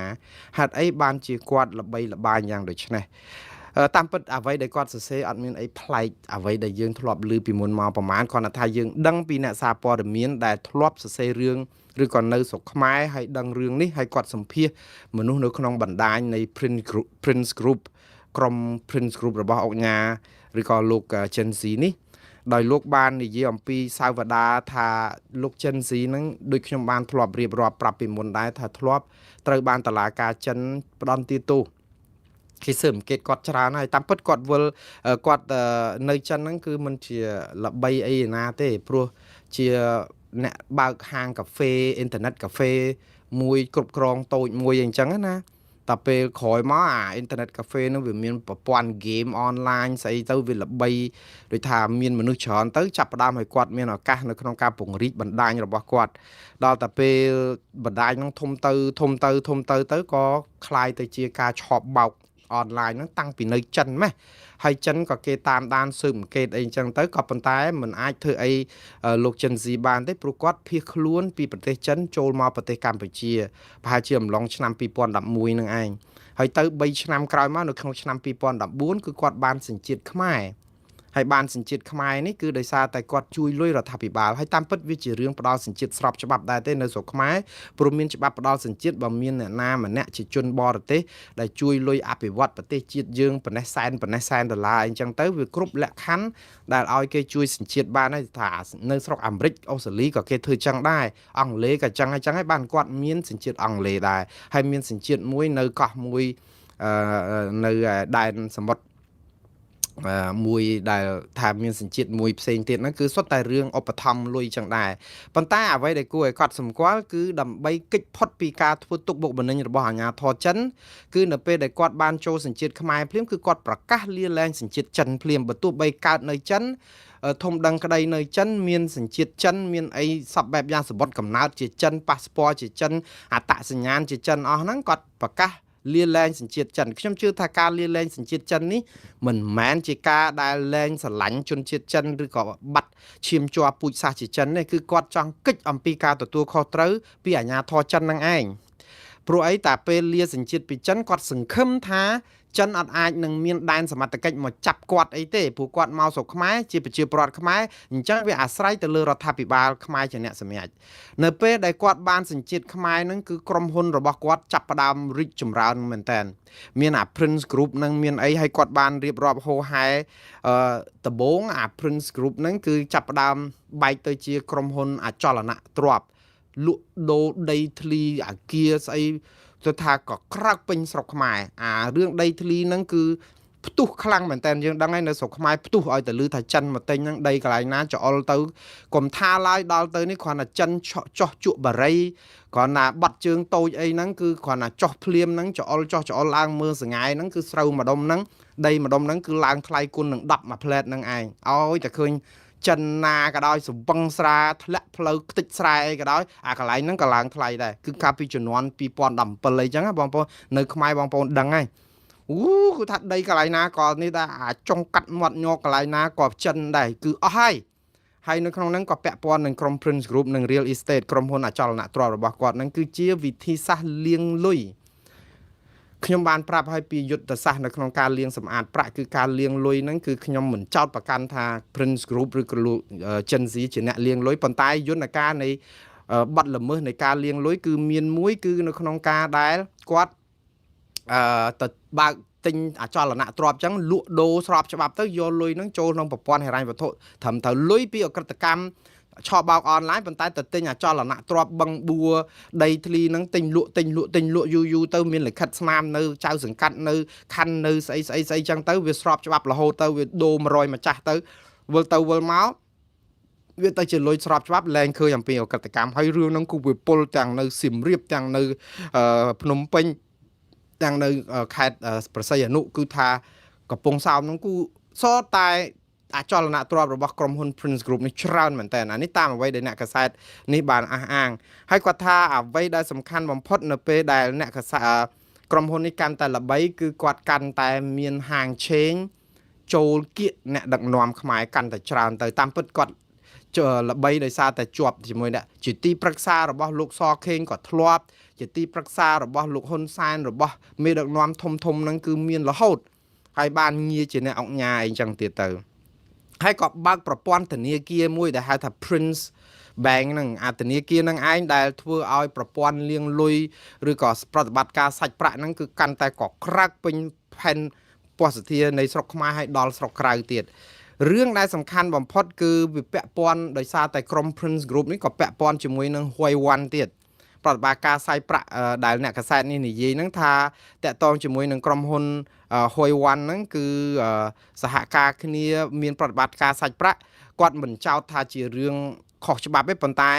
S1: ហេតុអីបានជាគាត់ល្បីល្បាញយ៉ាងដូចនេះតាមពិតអ្វីដែលគាត់សរសេរអត់មានអីប្លែកអ្វីដែលយើងធ្លាប់ឮពីមុនមកប្រហែលគ្រាន់តែថាយើងដឹងពីអ្នកសារព័ត៌មានដែលធ្លាប់សរសេររឿងឬក៏នៅស្រុកខ្មែរហើយដឹងរឿងនេះហើយគាត់សម្ភាសមនុស្សនៅក្នុងបណ្ដាញនៃ Prince Group ក្រុម Prince Group របស់អុកញ៉ាឬក៏លោកចិនស៊ីនេះដោយលោកបាននិយាយអំពីសាវតាថាលោកចិនស៊ីហ្នឹងដូចខ្ញុំបានធ្លាប់រៀបរាប់ប្រាប់ពីមុនដែរថាធ្លាប់ត្រូវបានតុលាការចិនផ្ដន្ទាទោសគេស៊ើបអង្កេតគាត់ច្រើនហើយតាមពិតគាត់វិលគាត់នៅចិនហ្នឹងគឺមិនជាល្បីអីណាទេព្រោះជាអ្នកបើកហាងកាហ្វេអ៊ីនធឺណិតកាហ្វេមួយគ្រប់គ្រងតូចមួយអីចឹងណាតែពេលក្រោយមកអាអ៊ីនធឺណិតកាហ្វេហ្នឹងវាមានប្រព័ន្ធហ្គេមអនឡាញស្អីទៅវាល្បីដូចថាមានមនុស្សច្រើនទៅចាប់ផ្ដើមឲ្យគាត់មានឱកាសនៅក្នុងការពង្រីកបណ្ដាញរបស់គាត់ដល់តែពេលបណ្ដាញហ្នឹងធំទៅធំទៅធំទៅទៅក៏คล้ายទៅជាការឆបបោកអនឡាញហ្នឹងតាំងពីនៅចិនម៉េះហើយចិនក៏គេតាមដានស៊ើបអង្កេតអីចឹងទៅក៏ប៉ុន្តែมันអាចធ្វើអីលោកចិនស៊ីបានទេព្រោះគាត់ភៀសខ្លួនពីប្រទេសចិនចូលមកប្រទេសកម្ពុជាប្រហែលជាអំឡុងឆ្នាំ2011នឹងឯងហើយទៅ3ឆ្នាំក្រោយមកនៅក្នុងឆ្នាំ2014គឺគាត់បានសញ្ជាតិខ្មែរហើយបានសញ្ជាតិខ្មែរនេះគឺដោយសារតែគាត់ជួយលុយរដ្ឋាភិបាលហើយតាមពិតវាជារឿងផ្ដល់សញ្ជាតិស្របច្បាប់ដែរទេនៅស្រុកខ្មែរព្រោះមានច្បាប់ផ្ដល់សញ្ជាតិបើមានអ្នកណាម្នាក់ជាជនបរទេសដែលជួយលុយអភិវឌ្ឍប្រទេសជាតិយើងប៉ុណ្ណេះសែនប៉ុណ្ណេះសែនដុល្លារអីចឹងទៅវាគ្រប់លក្ខខណ្ឌដែលឲ្យគេជួយសញ្ជាតិបានហើយថានៅស្រុកអាមេរិកអូស្ត្រាលីក៏គេធ្វើចឹងដែរអង់គ្លេសក៏ចឹងហើយចឹងហើយបានគាត់មានសញ្ជាតិអង់គ្លេសដែរហើយមានសញ្ជាតិមួយនៅកោះមួយនៅដែនសមុទ្រមួយដែលថាមានសញ្ជាតិមួយផ្សេងទៀតហ្នឹងគឺសុទ្ធតែរឿងឧបត្ថម្ភលុយចឹងដែរប៉ុន្តែអ្វីដែលគួរឲ្យកត់សម្គាល់គឺដើម្បីគេចផុតពីការធ្វើទុកបុកម្នេញរបស់អាជ្ញាធរចិនគឺនៅពេលដែលគាត់បានចូលសញ្ជាតិខ្មែរភ្លាមគឺគាត់ប្រកាសលាលែងសញ្ជាតិចិនភ្លាមបើទោះបីកើតនៅចិនធំដឹងក្តីនៅចិនមានសញ្ជាតិចិនមានអីសពបែបយ៉ាងសម្បត្តិកំណើតជាចិនប៉ាសពតជាចិនអត្តសញ្ញាណជាចិនអស់ហ្នឹងគាត់ប្រកាសលាលែងសញ្ជាតិចិនខ្ញុំជឿថាការលាលែងសញ្ជាតិចិននេះមិនមែនជាការដែលលែងស្រឡាញ់ជនជាតិចិនឬក៏បាត់ឈាមជ័រពូជសាសន៍ជាចិនទេគឺគាត់ចង់គេចអំពីការទទួលខុសត្រូវពីអាជ្ញាធរចិននឹងឯងព្រោះអីតាពេលលាសញ្ជាតិពីចិនគាត់សង្ឃឹមថាចិនអត់អាចនឹងមានដែនសមត្ថកិច្ចមកចាប់គាត់អីទេព្រោះគាត់មកស្រុកខ្មែរជាប្រជាពលរដ្ឋខ្មែរអញ្ចឹងវាអាស្រ័យទៅលើរដ្ឋាភិបាលខ្មែរជាអ្នកសម្រេចនៅពេលដែលគាត់បានសញ្ជាតិខ្មែរហ្នឹងគឺក្រុមហ៊ុនរបស់គាត់ចាប់ផ្ដើមរីកចម្រើនមែនតើមានអា Prince Group ហ្នឹងមានអីហើយគាត់បានរៀបរាប់ហោហែដំបូងអា Prince Group ហ្នឹងគឺចាប់ផ្ដើមបែកទៅជាក្រុមហ៊ុនអចលនៈទ្រព្យលក់ដូរដីធ្លីអាគារស្អីទៅថាក៏ក្រោកពេញស្រុកខ្មែរអារឿងដីធ្លីហ្នឹងគឺផ្ទុះខ្លាំងមែនតើយើងដឹងហើយនៅស្រុកខ្មែរផ្ទុះឲ្យតែលឺថាចិនមកទិញហ្នឹងដីកន្លែងណាចអុលទៅកុំថាឡើយដល់ទៅនេះគ្រាន់តែចិនចោះជក់បារីគ្រាន់តែបាត់ជើងតូចអីហ្នឹងគឺគ្រាន់តែចោះភ្លាមហ្នឹងចអុលចោះចអុលឡើងមើលសង្ហែហ្នឹងគឺស្រូវម្ដុំហ្នឹងដីម្ដុំហ្នឹងគឺឡើងថ្លៃគុណនឹង10មួយផ្លែតហ្នឹងឯងឲ្យតែឃើញ ចិនណាក៏ដោយសវឹងស្រាធ្លាក់ផ្លូវខ្ទេចស្រែអីក៏ដោយអាកន្លែងហ្នឹងក៏ឡើងថ្លៃដែរគឺកាលពីជំនាន់2017អីចឹងបងប្អូននៅខ្មែរបងប្អូនដឹងហើយអូគឺថាដីកន្លែងណាក៏នេះដែរអាចុងកាត់មាត់ញកកន្លែងណាក៏ចិនដែរគឺអស់ហើយហើយនៅក្នុងហ្នឹងក៏ពាក់ព័ន្ធនឹងក្រុម Prince Group និង Real Estate ក្រុមហ៊ុនអចលនទ្រព្យរបស់គាត់ហ្នឹងគឺជាវិធីសាស្ត្រលាងលុយខ្ញុំបានប្រាប់ឲ្យពីយុទ្ធសាស្ត្រនៅក្នុងការលាងសម្អាតប្រាក់គឺការលាងលុយហ្នឹងគឺខ្ញុំមិនចោទប្រកាន់ថា Prince Group ឬក៏លោក Chen Zhi ជាអ្នកលាងលុយប៉ុន្តែយន្តការនៃបទល្មើសនៃការលាងលុយគឺមានមួយគឺនៅក្នុងការដែលគាត់អឺទៅបើកទិញអចលនទ្រព្យចឹងលក់ដូរស្របច្បាប់ទៅយកលុយហ្នឹងចូលក្នុងប្រព័ន្ធហិរញ្ញវត្ថុត្រឹមត្រូវលុយពីអក្រិតកម្មឆបោកអនឡាញប៉ុន្តែទៅទិញអចលនទ្រព្យបឹងបួដីធ្លីហ្នឹងទិញលក់ទិញលក់ទិញលក់យូរយូរទៅមានលិខិតស្នាមនៅចៅសង្កាត់នៅខណ្ឌនៅស្អីស្អីស្អីចឹងទៅវាស្របច្បាប់រហូតទៅវាដូរ100ម្ចាស់ទៅវិលទៅវិលមកវាទៅជាលុយស្របច្បាប់លែងឃើញអំពីអក្រិតកម្មហើយរឿងហ្នឹងគឺវាពុលទាំងនៅសៀមរាបទាំងនៅភ្នំពេញទាំងនៅខេត្តប្រស័យអនុគឺថាកំពង់សោមហ្នឹងគឺសតែអចលនទ្រព្យរបស់ក្រុមហ៊ុន Prince Group នេះច្រើនមែនតើអានេះតាមអ្វីដែលអ្នកកាសែតនេះបានអះអាងហើយគាត់ថាអ្វីដែលសំខាន់បំផុតនៅពេលដែលអ្នកកាសែតក្រុមហ៊ុននេះកាន់តែល្បីគឺគាត់កាន់តែមានហាងឆេងចូលគៀកអ្នកដឹកនាំខ្មែរកាន់តែច្រើនទៅតាមពិតគាត់ល្បីដោយសារតែជាប់ជាមួយអ្នកជាទីប្រឹក្សារបស់លោកសខេងក៏ធ្លាប់ជាទីប្រឹក្សារបស់លោកហ៊ុនសែនរបស់មេដឹកនាំធំធំហ្នឹងគឺមានរហូតហើយបានងារជាអ្នកអង្គញាអីចឹងទៀតទៅហើយក៏បើកប្រព័ន្ធធនាគារមួយដែលហៅថា Prince Bank ហ្នឹងអាធនាគារហ្នឹងឯងដែលធ្វើឲ្យប្រព័ន្ធលាងលុយឬក៏ប្រតិបត្តិការសាច់ប្រាក់ហ្នឹងគឺកាន់តែកក្រើកពេញផែនពស្ធានៃស្រុកខ្មែរឲ្យដល់ស្រុកក្រៅទៀតរឿងដែលសំខាន់បំផុតគឺវាពាក់ព័ន្ធដោយសារតែក្រុម Prince Group នេះក៏ពាក់ព័ន្ធជាមួយនឹង Huai Wan ទៀតប្រតិបត្តិការសាយប្រាក់ដែលអ្នកកាសែតនេះនិយាយហ្នឹងថាតាក់ទងជាមួយនឹងក្រុមហ៊ុន Huai Wan ហ្នឹងគឺសហការគ្នាមានប្រតិបត្តិការសាច់ប្រាក់គាត់មិនចោទថាជារឿងខុសច្បាប់ទេប៉ុន្តែ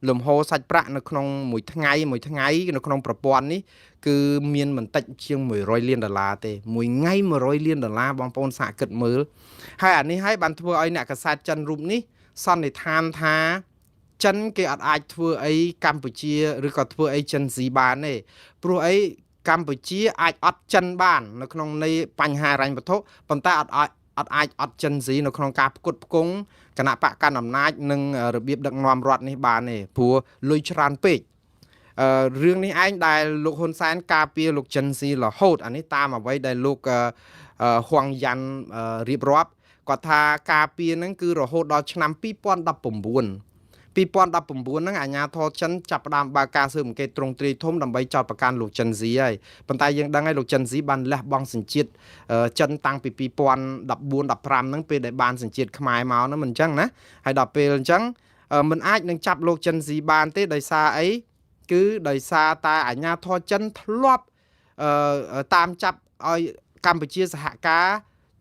S1: លំហូរសាច់ប្រាក់នៅក្នុងមួយថ្ងៃមួយថ្ងៃនៅក្នុងប្រព័ន្ធនេះគឺមានមិនតិចជាង100លានដុល្លារទេមួយថ្ងៃ100លានដុល្លារបងប្អូនសាកគិតមើលហើយអានេះហើយបានធ្វើឲ្យអ្នកកាសែតចិនរូបនេះសន្និដ្ឋានថាចិនគេអត់អាចធ្វើអីកម្ពុជាឬក៏ធ្វើអីចិនស៊ីបានទេព្រោះអីកម្ពុជាអាចអត់ចិនបាននៅក្នុងនៃបញ្ហាហិរញ្ញវត្ថុប៉ុន្តែអត់អាចអត់ចិនស៊ីនៅក្នុងការផ្គត់ផ្គង់គណៈបកកណ្ដាលអំណាចនិងរបៀបដឹកនាំរដ្ឋនេះបានទេព្រោះលុយច្រើនពេករឿងនេះឯងដែលលោកហ៊ុនសែនការពារលោកចិនស៊ីរហូតអានេះតាមអ្វីដែលលោកហួងយ៉ាន់រៀបរាប់គាត់ថាការពារហ្នឹងគឺរហូតដល់ឆ្នាំ2019 2019ហ្នឹងអាជ្ញាធរចិនចាប់ផ្ដើមបើកការស៊ើបអង្កេតទ្រង់ទ្រាយធំដើម្បីចោទប្រកាន់លោកចិនស៊ីហើយប៉ុន្តែយើងដឹងហើយលោកចិនស៊ីបានលះបង់សញ្ជាតិចិនតាំងពី2014 15ហ្នឹងពេលដែលបានសញ្ជាតិខ្មែរមកហ្នឹងមិនអញ្ចឹងណាហើយដល់ពេលអញ្ចឹងមិនអាចនឹងចាប់លោកចិនស៊ីបានទេដោយសារអីគឺដោយសារតែអាជ្ញាធរចិនធ្លាប់តាមចាប់ឲ្យកម្ពុជាសហការ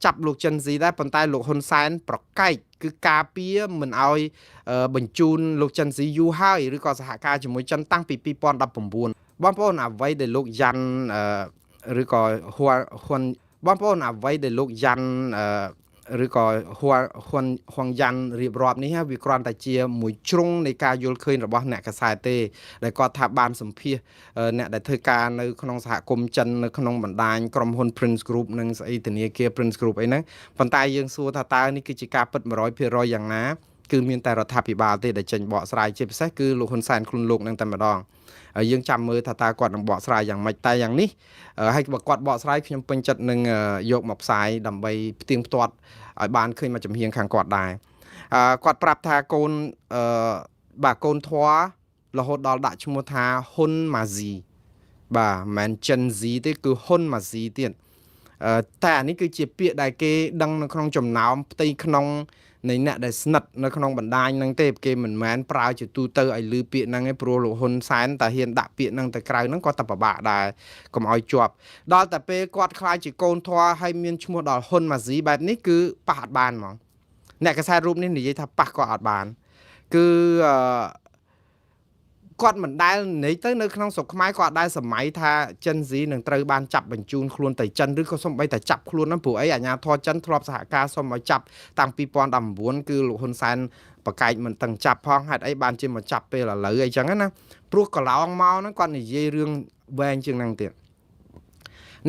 S1: ចាប់លោកចិនស៊ីដែរប៉ុន្តែលោកហ៊ុនសែនប្រកែកគឺការពារមិនឲ្យបញ្ជូនលោកចិនស៊ីយូរហើយឬក៏សហការជាមួយចិនតាំងពី2019បងប្អូនអ្វីដែលលោកយ៉ាន់ឬក៏ហ៊ុនបងប្អូនអ្វីដែលលោកយ៉ាន់ឬក៏ហ៊ុនយ៉ាន់រៀបរាប់នេះវាគ្រាន់តែជាមួយជ្រុងនៃការយល់ឃើញរបស់អ្នកកាសែតទេដែលគាត់ថាបានសម្ភាសអ្នកដែលធ្វើការនៅក្នុងសហគមន៍ចិននៅក្នុងបណ្ដាញក្រុមហ៊ុន Prince Group និងស្អីធនាគារ Prince Group អីហ្នឹងប៉ុន្តែយើងសួរថាតើនេះគឺជាការពិត100%យ៉ាងណាគឺមានតែរដ្ឋាភិបាលទេដែលចេញបកស្រាយជាពិសេសគឺលោកហ៊ុនសែនខ្លួនលោកនឹងតែម្ដងហើយយើងចាំមើលថាតើគាត់នឹងបកស្រាយយ៉ាងម៉េចតែយ៉ាងនេះហើយបើគាត់បកស្រាយខ្ញុំពេញចិត្តនឹងយកមកផ្សាយដើម្បីផ្ទៀងផ្ទាត់ឲ្យបានឃើញមកចំហៀងខាងគាត់ដែរគាត់ប្រាប់ថាកូនបាទកូនធွာរហូតដល់ដាក់ឈ្មោះថាហ៊ុនម៉ាស៊ីបាទមិនមែនចិនស៊ីទេគឺហ៊ុនម៉ាស៊ីទៀតតែអានេះគឺជាពាក្យដែលគេដឹងនៅក្នុងចំណោមផ្ទៃក្នុងនៃអ្នកដែលស្និទ្ធនៅក្នុងបណ្ដាញហ្នឹងទេគេមិនមែនប្រើជាទូទៅឲ្យលឺពាក្យហ្នឹងឯងព្រោះលោកហ៊ុនសែនតែហ៊ានដាក់ពាក្យហ្នឹងទៅក្រៅហ្នឹងគាត់តែពិបាកដែរកុំឲ្យជាប់ដល់តែពេលគាត់ខ្លាចជាកូនធွာហើយមានឈ្មោះដល់ហ៊ុនម៉ាស៊ីបែបនេះគឺប៉ះអត់បានហ្មងអ្នកកាសែតរូបនេះនិយាយថាប៉ះក៏អត់បានគឺ គាត់មិនដែលនិយាយទៅនៅក្នុងស្រុកខ្មែរគាត់អត់ដែលសម័យថាចិនស៊ីនឹងត្រូវបានចាប់បញ្ជូនខ្លួនទៅចិនឬក៏សំបីតែចាប់ខ្លួនហ្នឹងព្រោះអីអាញាធរចិនធ្លាប់សហការសុំឲ្យចាប់តាំង2019គឺលោកហ៊ុនសែនប្រកែកមិនតឹងចាប់ផងហេតុអីបានជាមកចាប់ពេលឥឡូវអីចឹងណាព្រោះកន្លងមកហ្នឹងគាត់និយាយរឿងវែងជាងហ្នឹងទៀត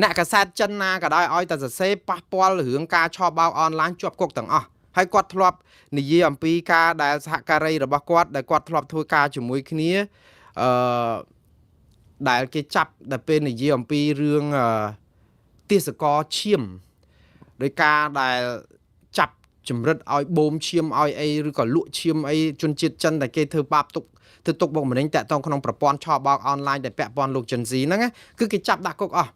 S1: អ្នកកាសែតចិនណាក៏ដោយឲ្យតែសរសេរប៉ះពាល់រឿងការឆបោកអនឡាញជាប់គុកទាំងអស់ហើយគាត់ធ្លាប់និយាយអំពីការដែលសហការីរបស់គាត់ដែលគាត់ធ្លាប់ធ្វើការជាមួយគ្នាអឺដែលគេចាប់ដែលពេលនិយាយអំពីរឿងអឺទេសកលឈាមដោយការដែលចាប់ចម្រិតឲ្យបូមឈាមឲ្យអីឬក៏លក់ឈាមអីជនជាតិចិនដែលគេធ្វើបាបទុកធ្វើទុកបុកម្នេញតាក់ទងក្នុងប្រព័ន្ធឆបោកអនឡាញដែលពាក់ព័ន្ធលោកចិនស៊ីហ្នឹងណាគឺគេចាប់ដាក់គុកអស់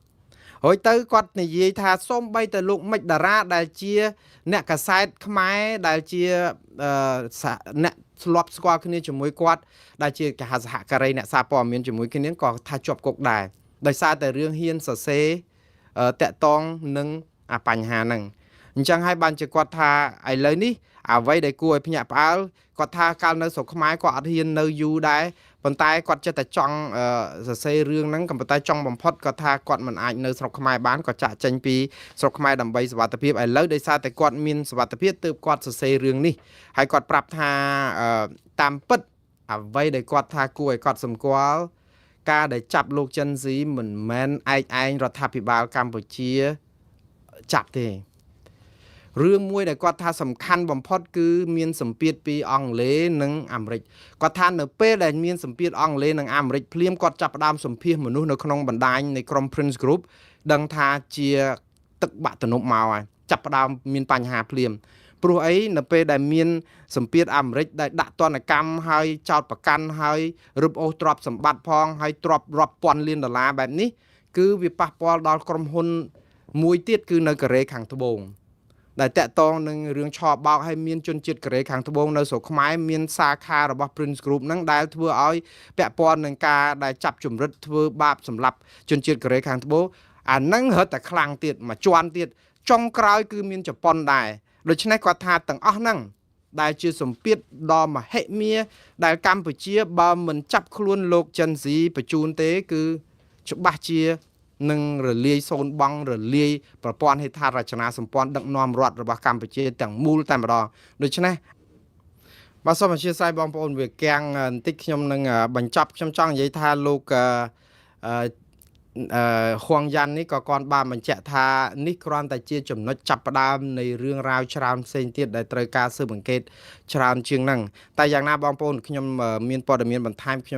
S1: ហើយទៅគាត់និយាយថាសូម្បីតែលោកមិចតារាដែលជា អ្នកកាសែតខ្មែរដែលជាអឺសហអ្នកធ្លាប់ស្គាល់គ្នាជាមួយគាត់ដែលជាកហសហការីអ្នកសារព័ត៌មានជាមួយគ្នាក៏ថាជាប់គុកដែរដោយសារតែរឿងហ៊ានសរសេរតាក់តងនឹងអាបញ្ហាហ្នឹងអញ្ចឹងហើយបានជាគាត់ថាឥឡូវនេះអ្វីដែលគួរឲ្យភ្ញាក់ផ្អើលគាត់ថាកាលនៅស្រុកខ្មែរគាត់អត់ហ៊ាននៅយូរដែរប៉ុន្តែគាត់ចិត្តតែចង់សរសេររឿងហ្នឹងក៏ប៉ុន្តែចង់បំផុតគាត់ថាគាត់មិនអាចនៅស្រុកខ្មែរបានគាត់ចាក់ចេញពីស្រុកខ្មែរដើម្បីសុវត្ថិភាពឥឡូវដោយសារតែគាត់មានសុវត្ថិភាពទើបគាត់សរសេររឿងនេះហើយគាត់ប្រាប់ថាតាមពិតអ្វីដែលគាត់ថាគួរឲ្យគាត់សម្គាល់ការដែលចាប់លោកចិនស៊ីមិនមែនឯកឯងរដ្ឋាភិបាលកម្ពុជាចាប់ទេរឿងមួយដែលគាត់ថាសំខាន់បំផុតគឺមានសម្ពាធពីអង់គ្លេសនិងអាមេរិកគាត់ថានៅពេលដែលមានសម្ពាធអង់គ្លេសនិងអាមេរិកភ្លាមគាត់ចាប់ផ្ដើមសម្ភាសមនុស្សនៅក្នុងបណ្ដាញនៃក្រុម Prince Group ដឹងថាជាទឹកបាក់ទំនប់មកហើយចាប់ផ្ដើមមានបញ្ហាភ្លាមព្រោះអីនៅពេលដែលមានសម្ពាធអាមេរិកដែលដាក់ទណ្ឌកម្មហើយចោតប្រកាន់ហើយរឹបអូសទ្រព្យសម្បត្តិផងហើយទ្រព្យរាប់ពាន់លានដុល្លារបែបនេះគឺវាប៉ះពាល់ដល់ក្រុមហ៊ុនមួយទៀតគឺនៅកូរ៉េខាងត្បូងដែលតាក់ទងនឹងរឿងឆបោកឲ្យមានជនជាតិកូរ៉េខាងត្បូងនៅស្រុកខ្មែរមានសាខារបស់ Prince Group ហ្នឹងដែលធ្វើឲ្យពាក់ព័ន្ធនឹងការដែលចាប់ជំរិតធ្វើបាបសម្លាប់ជនជាតិកូរ៉េខាងត្បូងអាហ្នឹងរឹតតែខ្លាំងទៀតមួយជាន់ទៀតចុងក្រោយគឺមានជប៉ុនដែរដូច្នេះគាត់ថាទាំងអស់ហ្នឹងដែលជាសម្ពាធដ៏មហិមាដែលកម្ពុជាបើមិនចាប់ខ្លួនលោកចិនស៊ីបញ្ជូនទេគឺច្បាស់ជានឹងរលាយសូនបងរលាយប្រព័ន្ធហេដ្ឋារចនាសម្ព័ន្ធដឹកនាំរដ្ឋរបស់កម្ពុជាទាំងមូលតែម្ដងដូច្នេះបាទសូមអធិស្ឋានបងប្អូនវាកាំងបន្តិចខ្ញុំនឹងបញ្ចប់ខ្ញុំចង់និយាយថាលោកអឺអឺហួងយ៉ាន់នេះក៏គាត់បានបញ្ជាក់ថានេះគ្រាន់តែជាចំណុចចាប់ផ្ដើមនៃរឿងរ៉ាវច្រើនផ្សេងទៀតដែលត្រូវការស៊ើបអង្កេតច្រើនជាងហ្នឹងតែយ៉ាងណាបងប្អូនខ្ញុំមានព័ត៌មានបន្ថែមខ្ញុំ